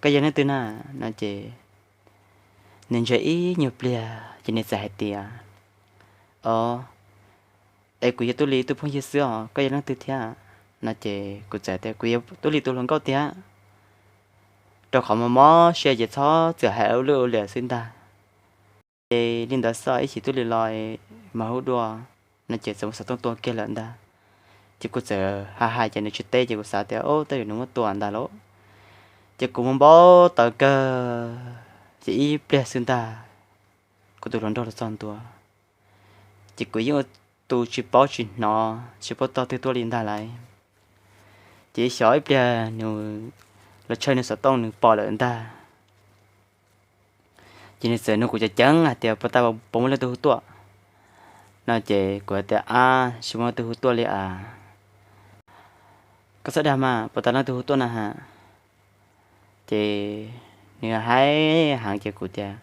koj yog leej twg na? No ces nws ntshe ib nyuag pliag ces nws txawm hais tias o, es kuv yog Tub Lis tus phooj ywg xwb os, koj yog leej twg thiab? No ces kuv txawm tias kuv yog Tub Lis tus hluas nkauj tiag, rau qhov mob mob siab ces txhob txwm hais ua lwj ua liam xwb ntag. Ces li ntawd xwb, ib chim Tub Lis los mas hu dua. No ces txawm muab xov tooj tua kiag lawm ntag. Ces kuv txawm hais hais ces nws tsis teb ces kuv xav tias o, tej zaum nws muab tua ntag lauj. Ces kuv mus npau taws kawg, ces ib pliag xwb ntag kuv tus hluas nraug los txog ntua. Ces kuv yeej ua tus tsis paub tsis hnov tsis paub tog twg tuaj li ntag lauj. Ces xyov ib pliag nws los tshawb nws xov tooj nws pom lawm ntag. Ces nws txawm nug kuv ceev ceev hais tias puas tas puas muaj leej twg hu tuaj? No ces kuv hais tias ab, tsis muaj leej twg hu tuaj li as. Koj txhob dag mas, puas tas leej twg hu tuaj na has? Ces nws hais heev ces kuv tias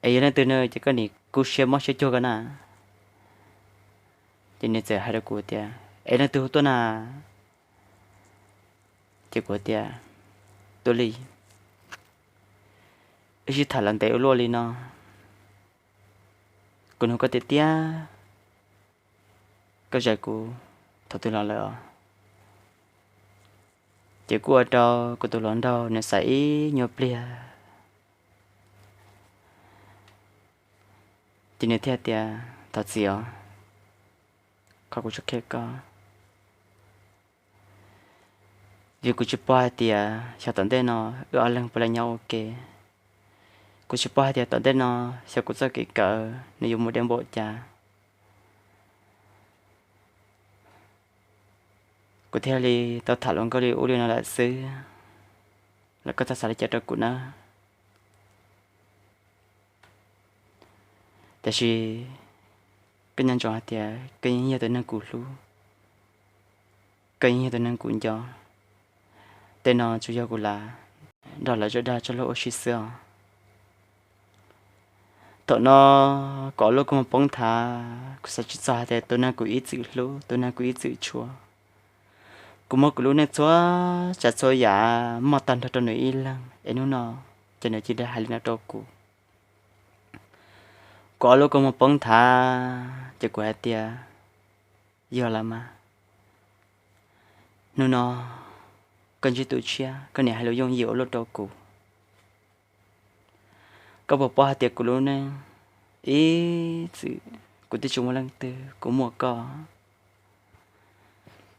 es yog leej twg no ces koj nim kub siab mob siab cuag koj na. Ces nws txawm hais rau kuv tias es leej twg hu tuaj na? Ces kuv tias Tub Lis, wb sib tham los ntev ua luaj li no, kuv nug koj tiag tiag, koj zais kuv thaum twg los lawm os? Ces kuj ua rau kuv tus hluas nraug nws xav ib nyuag pliag. Ces nws thiaj tias thov txim os, qhov kuv tsis qhia koj, vim kuv tsis paub hais tias xyov tom ntej no wb ob leeg puas li nyob ua ke. Kuv tsis paub hais tias tom ntej no xyov kuv txoj kev kawm nws yuav mus deb npaum cas. Kuv thiaj li tau tham hluas nkauj li ub li no lawm xwb, los koj txhob xav li cas rau kuv nawb. Tiam sis koj nco ntsoov hais tias koj yeej yog tus neeg kuv hlub, koj yeej yog tus neeg kuv nco. Tej no tsuas yog kuv lam nrog lawv zaj dag txoj lus ua si xwb os. Thaum no kuv ob lub kua muag poob nthav, kuv xav tsis txog hais tias tus neeg kuv ib txwm hlub, tus neeg kuv ib txwm tshua, kuv muab kuv lub neej txhua tsav txhua yam muab tag nrho rau nws ib leeg, es hnub no ces nws cia li hais li no rau kuv. Kuv ob lub kua muag poob nthav ces kuv hais tias, yog los mas, hnub no koj ntsib tus tshiab, koj niam hais lus yooj yim ua luaj rau kuv. Koj puas paub hais tias kuv lub neej ib txwm kuv twb tsis muaj leej twg, kuv muaj koj.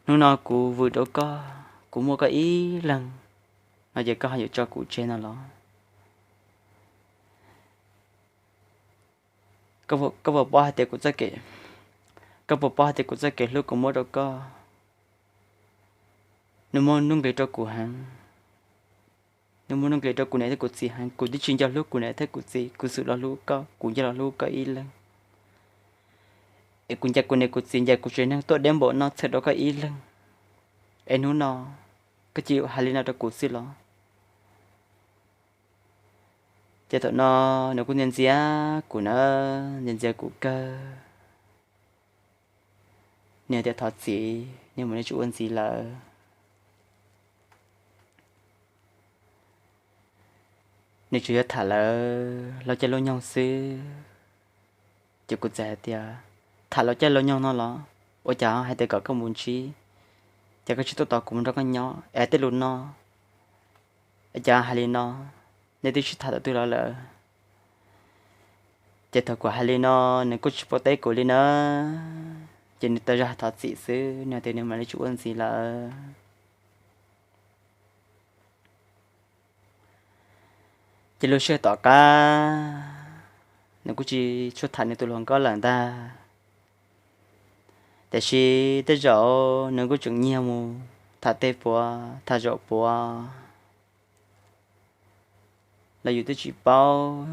Hnub no kuv vwm rau koj, kuv muaj koj ib leeg no ces koj ho yuav tso kuv tseg no los? Koj puas paub hais tias kuv txoj kev, koj puas paub hais tias kuv txoj kev hlub kuv muab rau koj, nws muaj nuj nqis rau kuv heev. Nws muaj nuj nqis rau kuv niam thiab kuv txiv heev. Kuv twb tsis nco hlub kuv niam thiab kuv txiv, kuv xub los hlub koj, kuv nco los hlub koj ib leeg. Es kuv ncaim kuv niam kuv txiv, ncaim kuv tsev neeg tuaj deb npaum no txhawm rau koj ib leeg. Es hnub no koj cia li hais li no rau kuv xwb los? Ces thaum no nws kuj ntxias ntxias kuv na, ntxias ntxias kuv kawg. Nws tias thov txim, nws mus li tsis ua ntxiv lawm. Nws tsuas yuav tham lawv lub caij lub nyoog xwb. Ces kuv txawm hais tias, tham lub caij lub nyoog no los? Ua cas hais tias kom koj mus ntsib, ces koj tsis tuaj tos kuv mus nrog koj nyob es tej lus no, es cas hais li no, nej twb sib tham tau twg los lawm? Ces thaum kuv hais li no, nws kuj tsis paub teb kuv li na. Ces nws tau zaj thov txim xwb, nws tias nws mam li tsis ua ntxiv lawm. Ces lub sij hawm tom qab, nws kuj tsis tshua tham nws tus hluas nkauj lawm ntag. Tiam sis tej zaum nws kuj tseem nyiag mus tham tej puav tham zaum puav los yus twb tsis paub.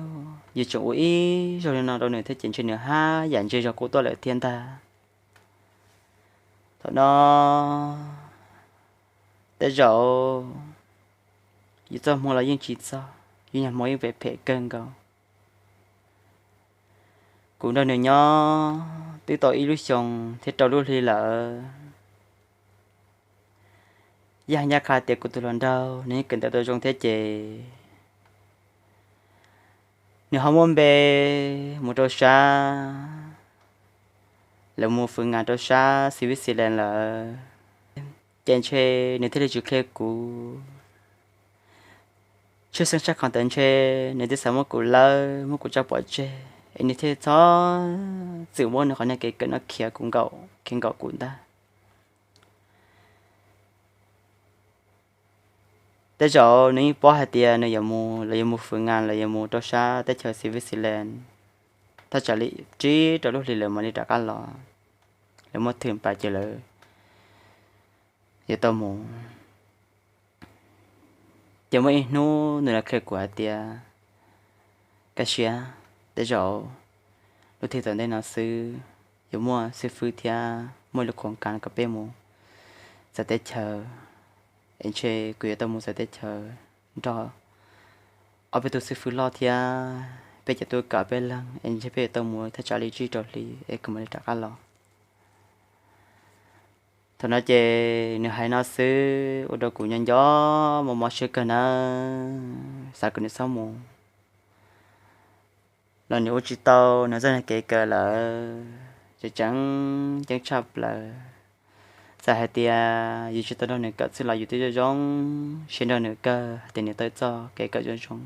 Yus tseem ua ib zaug li no rau nws thiab ces ntshe nws haj yam ntse zog kuv tuaj lawm thiab ntag. Thaum no tej zaum yus txoj hmoo los yeej tsis txog, yus niaj hmo yeej phem phem kawg nkaus. Kuv nrog nws nyob twb tau ib lub xyoos thiab rau lub hli lawm. Yog ncaj qha tias kuv tus hluas nraug nws yeej kawm ntawv tau zoo thiab ces nws ho muab npe mus rau sab, lawv mus fwv ngas rau sab Switzerland lawm. Ces ntshe nws thiaj li tsis qhia kuv. Tshwj xeeb tshaj qhov ntawd ntshe nws twb xav muab kuv lawb, muab kuv tso pov tseg, es nws thiaj txhob txwm muab nws qhov niag kev kawm no khiav kuv nkaum, khiav nkaum kuv ntag. Tej zaum nws yeej paub hais tias nws yuav mus, lawv yuav mus fwv ngas, lawv yuav mus rau sab teb chaws Switzerland, thaj tsam li tsib rau lub hlis lawv mam li rov qab los. Lawv muaj thwm pas ces lawv yuav tau mus. Ces muaj ib hnub nws los qhia kuv hais tias, kaj siab, tej zaum lub thib tom ntej no xwb yuav muaj xib fwb thiab muaj ib lub khoos kas kom peb mus txawv teb chaws, es ntshe kuv yuav tau mus txawv teb chaws nrog ob peb tug xib fwb loj thiab peb cov tub kawm peb leeg, es ntshe peb yuav tau mus thaj tsam li tsib rau hli es kuv mam li rov qab los. Thaum no ces nws hais no xwb ua rau kuv nyob nco mob mob siab kawg nawb, xav kom nws txhob mus los nws ua tsis tau nws txoj kev kawm lawm, tseem ceeb tshaj plaws. Txawm hais tias yus tsis tau nrog nws kawm xwb los yus twb zoo zoo siab nrog nws kawg hais tias nws tau txoj kev kawm zoo zoo.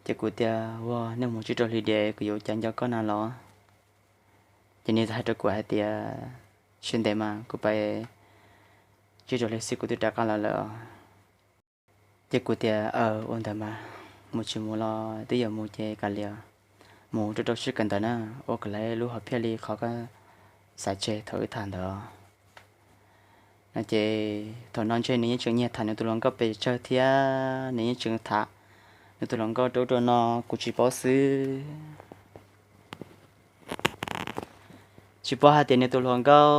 Ces kuv tias, ua nej mus tsib rau hli diam kuv yuav ua cas nco koj na los? Ces nws hais rau kuv hais tias, siab ntev mas kuv pais tsib rau hli xwb kuv twb rov qab los lawm. Ces kuv tias, Aw, ua ntawd mas, mus tsis mus los twb yuav mus ces kav liam, mus rau rau sib kawm ntawv na, ua kom lawv lub hom phiaj li qhov koj xav tseg thaum wb tham ntawd. No ces thaum no ntshe nws yeej tseem nyiag tham nws tus hluas nkauj pes tsawg thiab nws yeej tseem tham nws tus hluas nkauj rau ub rau no, kuv tsis paub xwb. Tsis paub hais tias nws tus hluas nkauj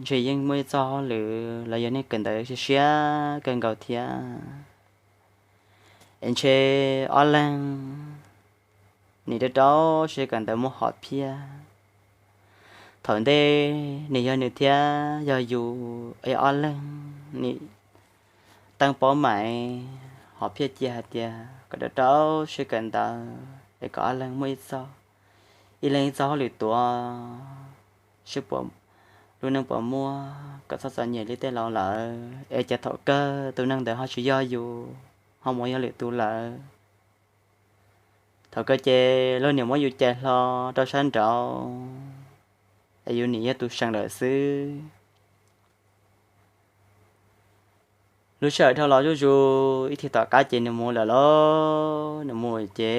ntshe yeej muaj ib txoj hauj lwm los yog nej kawm ntawv siab siab kawg nkaus thiab. Es ntshe ob leeg nim rau rau siab kawm ntawv muaj hom phiaj. Thaum ntej nws yog nws thiab yog yus es ob leeg nim teeb paub mais hom phiaj cia hais tias kom rau rau siab kawm ntawv es kom ob leeg muaj ib txoj, ib leeg ib txoj hauj lwm tuav, sib puas, lub neej puas muaj kom txhob txom nyem li tej laus lawm es cas thaum kawg tus neeg ntawd ho tsis yog yus, ho mus yog lwm tus lawm. Thaum kawg ces luag nim muab yus cais hlo rau sab nraud es yus nim yog tus seem lawm xwb. Lub sij hawm dhau los zuj zus ib thim tom qab ces nws mus lawm lauj, nws mus ces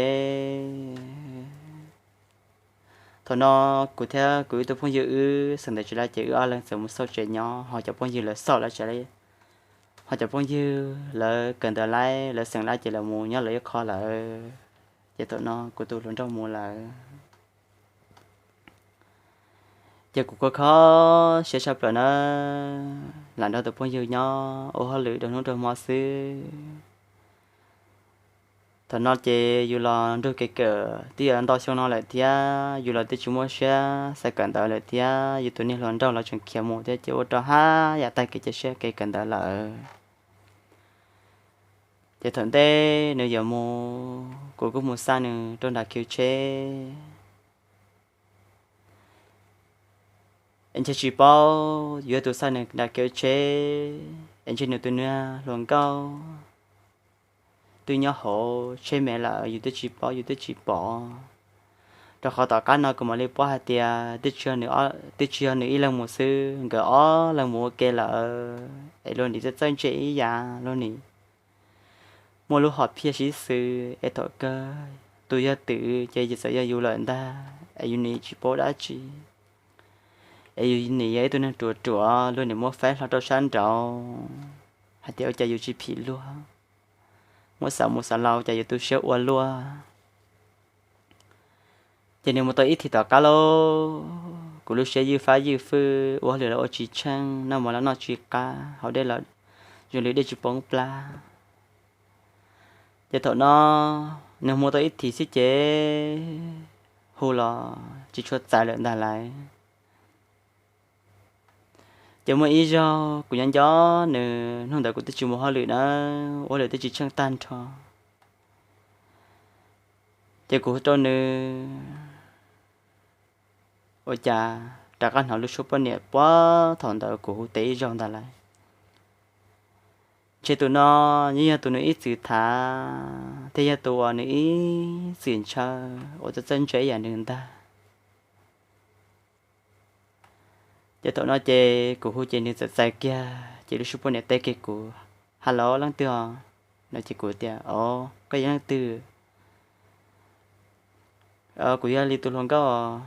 thaum no kuv thiab kuv ib tug phooj ywg wb xeem ntawv tsis laj ces wb ob leeg txawm mus xauj tsev nyob, ho cov phooj ywg lawv xauj lawv tsev, ho cov phooj ywg lawv kawm ntawv laib lawv xeem laib ces lawv mus nyob lawv ib qho lawm. Ces thaum no kuv tus hluas nraug mus lawm. Ces kuv kho kho siab tshaj plaws na, lam nrog tus phooj ywg nyob ua hauj lwm rau hnub rau hmo xwb. Thaum no ces yus los nrug kev kawm twb yuav ntau xyoo no lawm thiab, yus los twb tsis muaj siab xav kawm ntawv lawm thiab, yus tus niag hluas nraug los tseem khiav mus thiab ces ua rau haj yam tag kev cia siab kev kawm ntawv lawm. Ces thaum ntej nws yuav mus kuv kuj mus xa nws rau nram khiv tsheb. Es ntshe tsis paub yus yog tus xa nws nram khiv tsheb, es ntshe nws tus niag hluas nkauj twb nyob hauv tsheb me lawm yus twb tsis paub yus twb tsis pom. Rau qhov tom qab no kuv mam li paub hais tias twb tsis yog nws ib leeg mus xwb, nkawd ob leeg mus ua ke lawm es luag nim txawj txawj ntse ib yam, luag nim muaj lub hom phiaj sib xws es thaum kawg tus yog twm ces txawm yog yus lawm ntag es yus nim tsis paub dab tsi. Es yus nim yog ib tug neeg ruam ruam, luag nim muab faib hlo rau sab nraud hais tias ua cas yus tsis phim luag, muab xav mus xav los ua cas yus tu siab ua luaj. Ces nws mus tau ib thim tom qab lauj, kuv lub siab ywj fab ywj fwj, ua hauj lwm los ua tsis tsheej, noj mov los noj tsis qab, haus dej los zoo li dej tsis poob plab. Ces thaum no nws mus tau ib thim xwb ces hu los tsis tshua txais lawm ntag lauj. Ces muaj ib zaug kuv nyob nco nws, hnub ntawd kuv twb tsis mus hauj lwm na, ua hauj lwm twb tsis tsheej tag nrho. Ces kuv hu rau nws, ua cas rov qab hnov lub suab poj niam puag thaum ntawd kuv hu tes ib zaug ntag lauj. Ntshe tus no yeej yog tus nws ib txwm tham thiab yog tus uas nws ib txwm ntshaw uas txawj txawj ntse ib yam nws ntag. Ces thaum no ces kuv hu ces nws txawm txais kiag ces lub suab poj niam teb kiag kuv, Hello, leej twg os? No ces kuv tias, O, koj yog leej twg? Kuv yog li tus hluas nkauj os.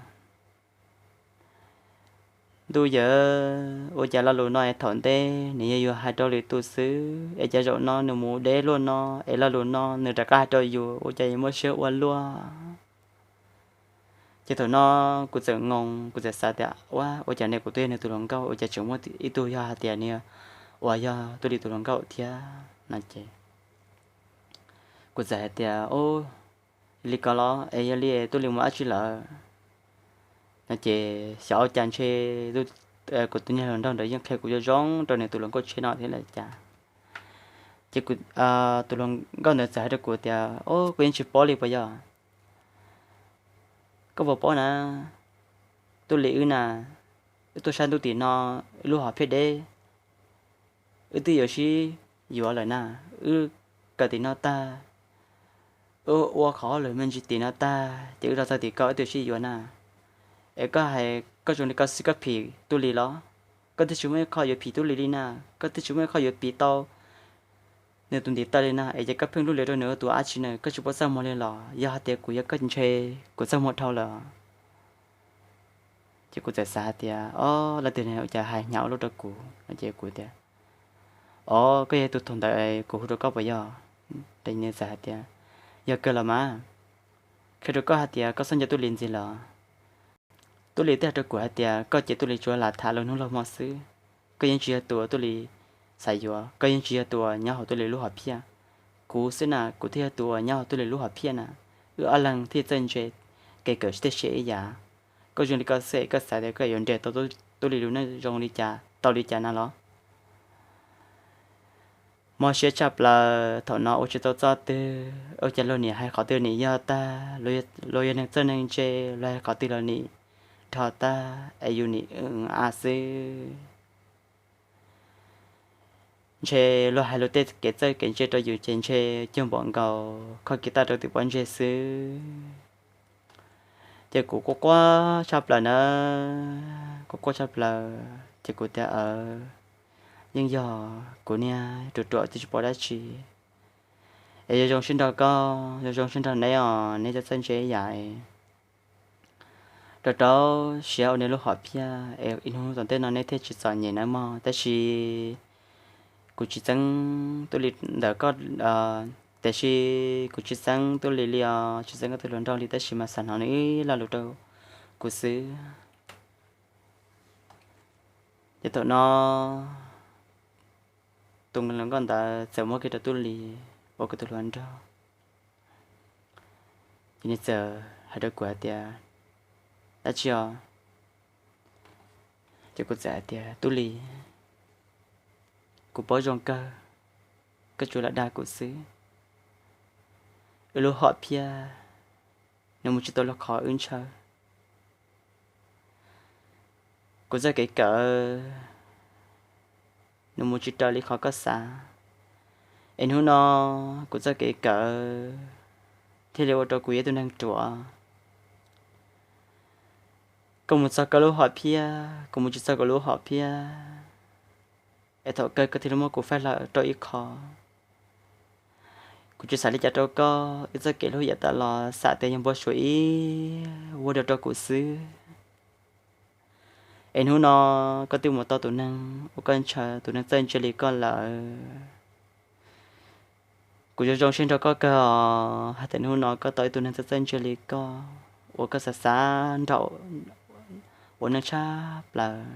Ntuj yawm, ua cas lo lus no es thaum ntej nws yog yus hais rau lwm tus xwb es cas zaum no nws mus deb luaj no es lo lus no nws rov qab hais rau yus, ua cas yuav muaj siab ua luaj. Ces thaum no kuv txawm ngoo, kuv txawm xav tias, Ua, ua cas ne, kuv twb yog nws tus hluas nkauj ua cas tseem muaj ib tug yog hais tias nws uas yog Tub Lis tus hluas nkauj thiab? No ces kuv txawm hais tias, Ub, li ko los es yog li Tub Lis mus dab tsi lawm? No ces xyov ua cas ntshe kuv tus niag hluas nraug ntawd yeej qhia kuv zoo zoo rau nws tus hluas nkauj tsheb no thiab los cas. Ces tus hluas nkauj ntawd txawm hais rau kuv tias, Ub, kuv yeej tsis paub li puas yog? Koj puas paub na, Tub Lis wb na, wb tuaj sab ntuj tim no, wb lub hom phiaj deb, wb twb yuav sib yuav lawm na. Wb kawm tim no tag, wb ua qhov hauj lwm me ntsis tim no tag ces wb los txog tim ko wb twb sib yuav na. Es koj hais koj zoo li koj xwb koj phim Tub Lis los? Koj twb tsis muaj ib qho yuav phim Tub Lis li na. Koj twb tsis muaj ib qho yuav piv tau nws tus ntiv taw li na, es ces koj pheej lub liv rau nws ua tus dab tsi na, koj tsis paub txaj muag li los? Yog hais tias kuv yog koj ntshe kuv txaj muag dhau lawm. Ces kuv txawm xav hais tias, Ob, leej twg ne ua cas hais hnyav ua luaj rau kuv? Ces kuv tias, Ob, koj yog tus thaum ntawd kuv hu rau koj puas yog? Ces nws txawm hais tias, Yog kawg los mas, qhia rau koj hais tias koj txhob nco Tub Lis ntxiv los? Tub Lis twb hais rau kuv hais tias koj ces Tub Lis tsuas lam tham luag hnub luag hmo xwb. Koj yeej tsis yog tus uas Tub Lis xav yuav, koj yeej tsis yog tus uas nyob hauv Tub Lis lub hom phiaj. Kuv xwb na, kuv thiaj yog tus uas nyob hauv Tub Lis lub hom phiaj na. Wb ob leeg thiaj txawj ntse kev kawm tej siab ib yam. Koj zoo li koj xwb es koj xav tias koj yuav nres tau Tub Lis lub neej zoo li cas tau li cas na los? Mob siab tshaj plaws, thaum no ua tsis tau txoj twg, ua cas luag nim hais qhov twg nim yog tag, luag yog neeg txawj neeg ntse, luag hais qhov twg los nim dhos tag es yus nim a xwb. Ntshe luag hais luag tej kev txawj kev ntse rau yus ces ntshe cuag npaum nkaus kho kiv taj rau tim pob ntseg xwb. Ces kuv quaj quaj tshaj plaws na, kuv quaj tshaj plaws ces kuv tias, Aws, yeej yog kuv niag ruam ruam twb tsis paub dab tsi. Es yuav zoo siab nrog koj, yuav zoo siab nrog neb os, neb txawj txawj ntse ib yam es rau rau siab ua neb lub hom phiaj es ib hnub tom ntej no neb thiaj tsis txom nyem nawb mog. Tab sis kuv tsis txeeb Tub Lis ntawm koj, tiam sis kuv tsis txeeb Tub Lis li os, tsis txeeb koj tus hluas nraug li, tab sis mas xav hnov nws ib lo lus rau kuv xwb. Ces thaum no tus hluas nkauj ntawd txawm muab kiag rau Tub Lis ua kuv tus hluas nraug. Ces nws txawm hais rau kuv hais tias, Dab tsi os? Ces kuv txawm hais tias, Tub Lis, kuv paub zoo kawg, koj tsuas lam dag kuv xwb. Wb lub hom phiaj nws mus tsis tau li qhov wb ntshaw. Kuv txoj kev kawm nws mus tsis raws li qhov koj xav. Es hnub no kuv txoj kev kawm thiaj li ua rau kuv yog ib tug neeg ruam. Koj mus txog koj lub hom phiaj, kuv mus tsis txog kuv lub hom phiaj. Es thaum kawg koj thiaj li muab kuv faib hlo rau ib qho. Kuv tsis xav li cas rau koj, wb txoj kev hlub yav tas los xam tias yog npau suav ib vuag dua rau kuv xwb. Es hnub no koj twb mus tau tus neeg uas koj ntshaw, tus neeg txawj ntse li koj lawm. Kuv zoo zoo siab nrog koj kawg os, hais tias hnub no koj tau ib tug neeg txawj txawj ntse li koj uas koj xav xav nrog ua neej tshaj plaws.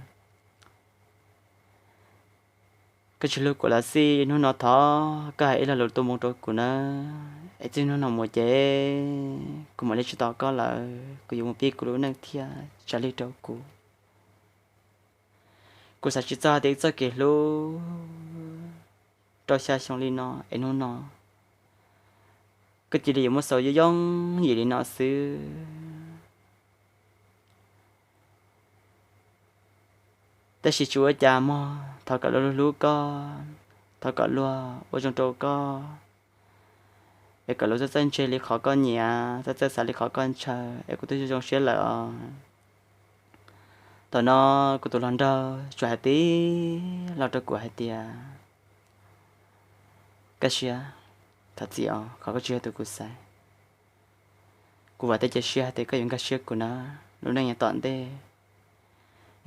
Koj tsis hlub kuv los xij, hnub no thov koj hais ib lo lus tu moo rau kuv nawb, es txij hnub no mus ces kuv mam li tsis tos koj lawm, kuv yuav mus pib kuv lub neej thiab, tsa lig rau kuv. Kuv xav tsis txog tias wb txoj kev hlub rau xya xyoo li no es hnub no koj cia li yuav muab xaus yooj yooj yim li no xwb. Tab sis tsis ua cas mog, thov kom luag hlub koj, thov kom luag ua zoo rau koj, es kom luag txawj txawj ntse li qhov koj nyiam, txawj txawj xav li qhov koj ntshaw, es kuv twb zoo zoo siab lawm os. Thaum no kuv tus hluas nraug tsuas hais tib lo rau kuv hais tias, kaj siab, thov txim os qhov koj tsis yog tus kuv xaiv. Kuv vam thiab cia siab hais tias koj yuav nkag siab kuv na. Lub neej yav tom ntej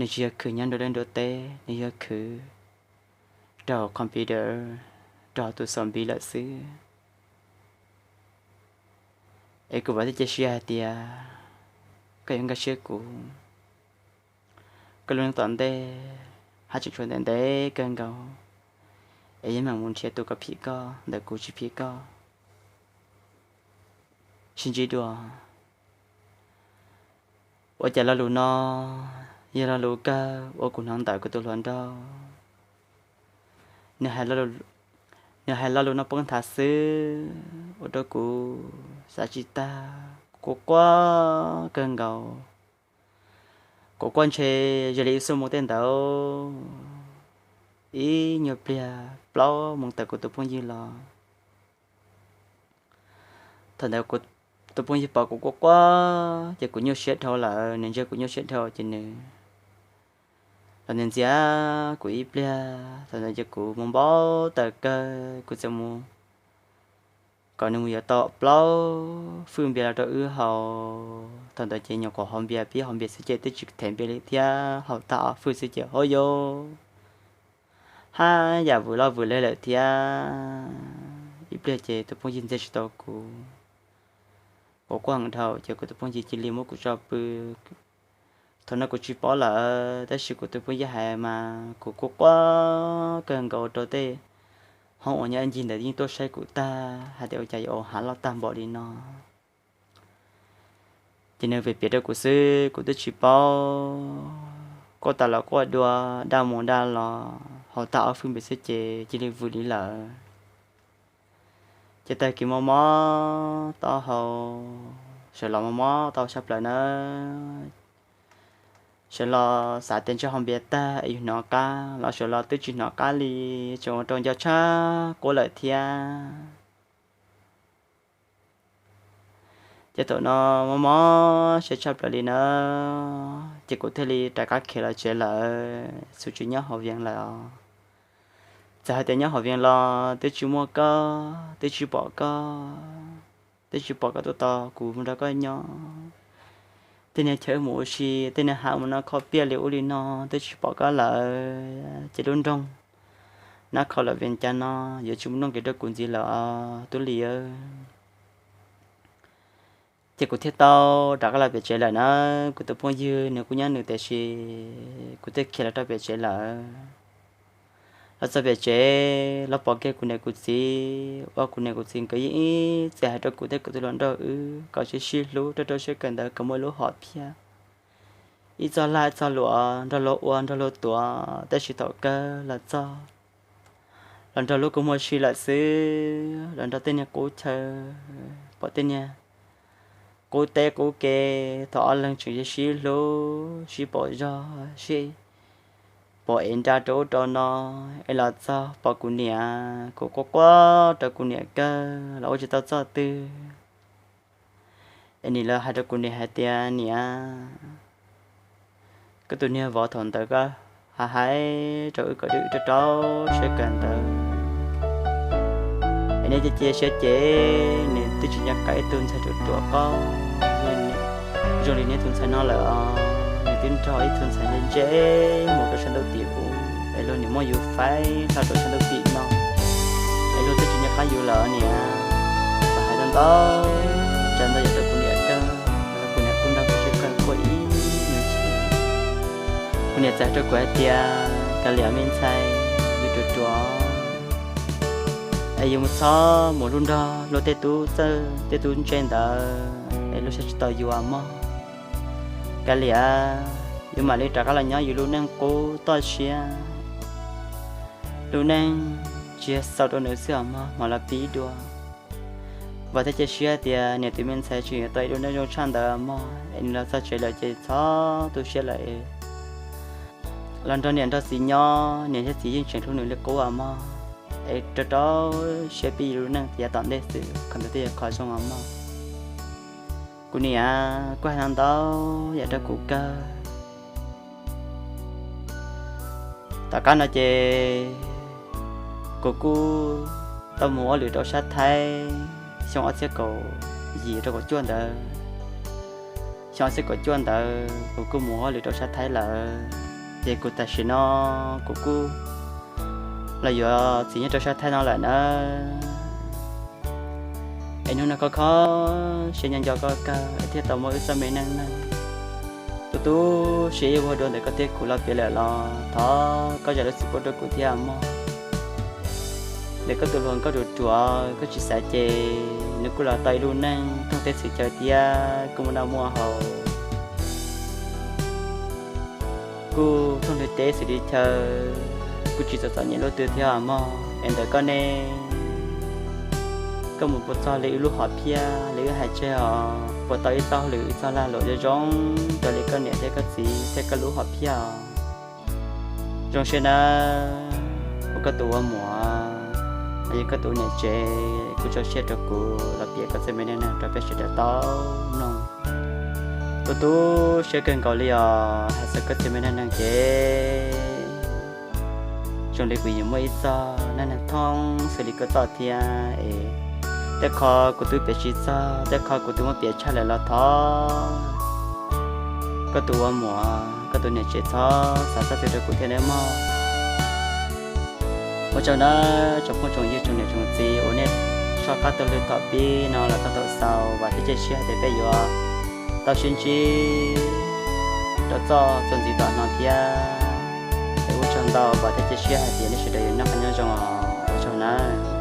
nws tsis yog khwv nyob nruab liaj nruab teb, nws yog khwv rau hauv computer, rau hauv tus xaus npiv lawm xwb. Es kuv vam thiab cia siab hais tias koj yuav nkag siab kuv. Koj lub neej tom ntej haj tseem tshuav ntev ntev kawg nkaus, es yeej meem mus nrhiav tus kom phim koj ntawm kuv tsis phim koj. Sib ntsib dua. Ua cas lo lus no yog lo lus kawg uas kuv hnov ntawm kuv tus hluas nraug. Nws hais lo lus no poob nthav xwb ua rau kuv xav tsis tag, kuv quaj kawg nkaus. Kuv quaj ntshe zoo li ib xuab moos tej ntawd, ib nyuag pliag plaub moos tawm kuv tus phooj ywg los. Thaum ntawd kuv tus phooj ywg pom kuv quaj quaj ces kuv nyuaj siab dhau lawm, nws ntsia kuv nyuaj siab dhau ces nws los ntxias ntxias kuv ib pliag. Thaum ntawd ces kuv mus npau taws kawg, kuv txawm mus kom nws mus yuav tau plaub fwj npias los rau wb haus. Thaum ntawd ces nyuam qhuav haus npias pib haus npias xwb ces twb tsis them npias li thiab, haus tag ob fwj xwb ces hauj yau haj yam vwm loj vwm leg lawm thiab. Ib pliag ces tus phooj ywg ntxias tsis tau kuv, kuv quaj heev dhau ces kuv tus phooj ywg cia li muab kuv tso pw. Thaum no kuv tsis paub lawm, tab sis kuv tus phooj ywg hais mas kuv kuj quaj kawg nkaus rau tej hoob uas nyob ncig ntawd yeej tuaj saib kuv tag hais tias ua cas yuav hav loj tag npaum li no. Ces nws piav piav rau kuv xwb, kuv twb tsis paub. Quaj tas los quaj dua, daj mus daj los, haus tag ob fwj npias xwb ces cia li vwm li lawm. Ces tag kis mob mob taub hau, sawv los mob mob taub hau tshaj plaws nawb. Sawv los xav tias ntshe haus npias tag es yus hnov qab los sawv los twb tsis hnov qab li, tseem ua rau nco tshaj quav lawm thiab. Ces thaum no mob mob siab tshaj plaws li na, ces kuv thiaj li rov qab khiav los tsev lawm, xub tsis nyob hauv Vias lawm os. Txawm hais tias nyob hauv Vias los twb tsis muaj koj, twb tsis pom koj, twb tsis pom koj tuaj tos kuv mus nrog koj nyob. Tej niag chaw wb mus ua si, tej niag hav mus noj khob piaj li ub li no, twb tsis pom koj lawm. Ces lub nroog Nab Khoo lawm Vias Cas no yuav tsis muaj nuj nqis rau kuv ntxiv lawm os tub Lis. Ces kuv thiaj tau rov qab los pem tsev lawm na. Kuv tus phooj ywg nws kuj nyob nws tiam sis kuv thiaj khiav los rau pem tsev lawm. Los txog pem tsev los pom kiag kuv niam kuv txiv, ua kuv niam kuv txiv nkawd yeej ib txwm hais rau kuv thiab kuv tus hluas nraug wb kom sib sib hlub rau rau siab kawm ntawv kom muaj lub hom phiaj, ib txoj lag ib txoj luam nrog luag ua nrog luag tuav. Tab sis thaum kawg los txog los nrog lub kua muag si lawm xwb, los nrog tej niag qub chaw, pom tej niag qub teb qub ke, thaum ob leeg tseem sib hlub sib pom zog sib pom ev nra rau ub rau no, es los txog pom kuv niam kuv quaj quaj rau kuv niam kawg los ua tsis tau txoj twg. Es nim lawv hais rau kuv niam hais tias niam, koj tus niag vauv thaum ntawd koj hais hais rau wb kom wb rau rau siab kawm ntawv, es neb cia cia siab ces nws twb tsis nco qab ib tug ntxhais ruam ruam qab zoo li neb tus ntxhais no lawm os. Nws twb nrog ib tug ntxhais ntse ntse mus rau sab ntuj tim ub, es luag niam muab yus faib hlo rau sab ntuj tim no, es luag twb tsis nco qab yus lawm niam. Tau hais ntau ntau, tsa ntau yam rau kuv niam kawg, kuv niam kuj nrog kuv sib kawg quaj ib nyuag ntsis. Kuv niam txawm hais rau kuv hais tias, Kav liam me ntxhais, yus ruam ruam, es yus mus txhob mus hlub nrog luag tej tub txawj tej tub ntse ntawd es luag saib tsis taus yus mog. Kav liam, yus mam li rov qab los nyob yus lub neej qub toj siab, lub neej tsis yog xaus rau nws xwb os mog, mam los pib dua. Vam thiab cia siab tias niam tus me ntxhais tseem yuav tau ib lub neej zoo tshaj ntawd mog, es nws los txog tsev lawm ces txhob tu siab lawm. Los nrog niam nrog txiv nyob, niam thiab txiv yeej tseem hlub nws li qub os mog, es rau rau siab pib yus lub neej yav tom ntej xwb, qhov ntawd thiaj yog qhov zoo os mog. Kuv niam kuj hais ntau ntau yam rau kuv kawg. Tom qab no ces kuv kuj tau mus ua lwm rau sab Thaib, xyoo ob txhiab kaum yim rau kaum cuaj ntawd. Xyoo ob txhiab kaum cuaj ntawd kuv kuj mus ua lwm rau sab Thaib lawm, ces kuv tam sim no kuv kuj los yuav txiv nyob rau sab Thaib no lawm nawb. Es hnub no kho kho siab nco nco koj kawg es thiaj tau muaj wb txoj me neej neeg. Tu tu siab ib vuag dua ntawm koj thiab kuv los piav lawm los thov koj zam lub txim pub rau kuv thiab mog. Ntawm koj tus hluas nkauj ruam ruam koj tsis xav ces nws kuj los tau ib lub neej thooj teb txhim chaw thiab kuj muaj noj muaj haus, kuj thooj li teb xws li chaw, kuj tsis txom txom nyem luaj twg thiab mog. Es ntawm koj ne, koj mus puas txog li wb lub hom phiaj li wb hais tseg os? Puas tau ib txoj hauj lwm ib txoj lag luam zoo zoo raws li koj niam thiab koj txiv thiab koj lub hom phiaj os? Zoo siab nawb, ua koj tus ua muam los yog koj tus ua niam tsev kuj tso siab rau kuv los piav koj txoj me neej neeg rau peb sawv daws tau mloog. Kuv tu siab kawg nkaus li os, hais txog koj txiv me neej neeg ces zoo li kuv yuav muaj ib txoj neej neeg thoob xws li koj txoj thiab es tej qho kuv twb piav tsis txog, tej qho kuv twb muab piav tshaj lawm los thov koj tus ua muam, koj tus niam tsev txhob xav txog twg rau kuv thiab nawb mog. Ua tsaug nawb tsoom phooj tsoom ywg tsoom niam tsoom txiv uas nej soj qab taug lw thaum pib no los txog thaum xaus, vam thiab cia siab hais tias peb yuav tau sib ntsib rau txoj txuas ntxiv tom no thiab. Es ua tsaug ntau, vam thiab cia siab hais tias nej sawv daws yuav noj qab nyob zoo os, ua tsaug nawb.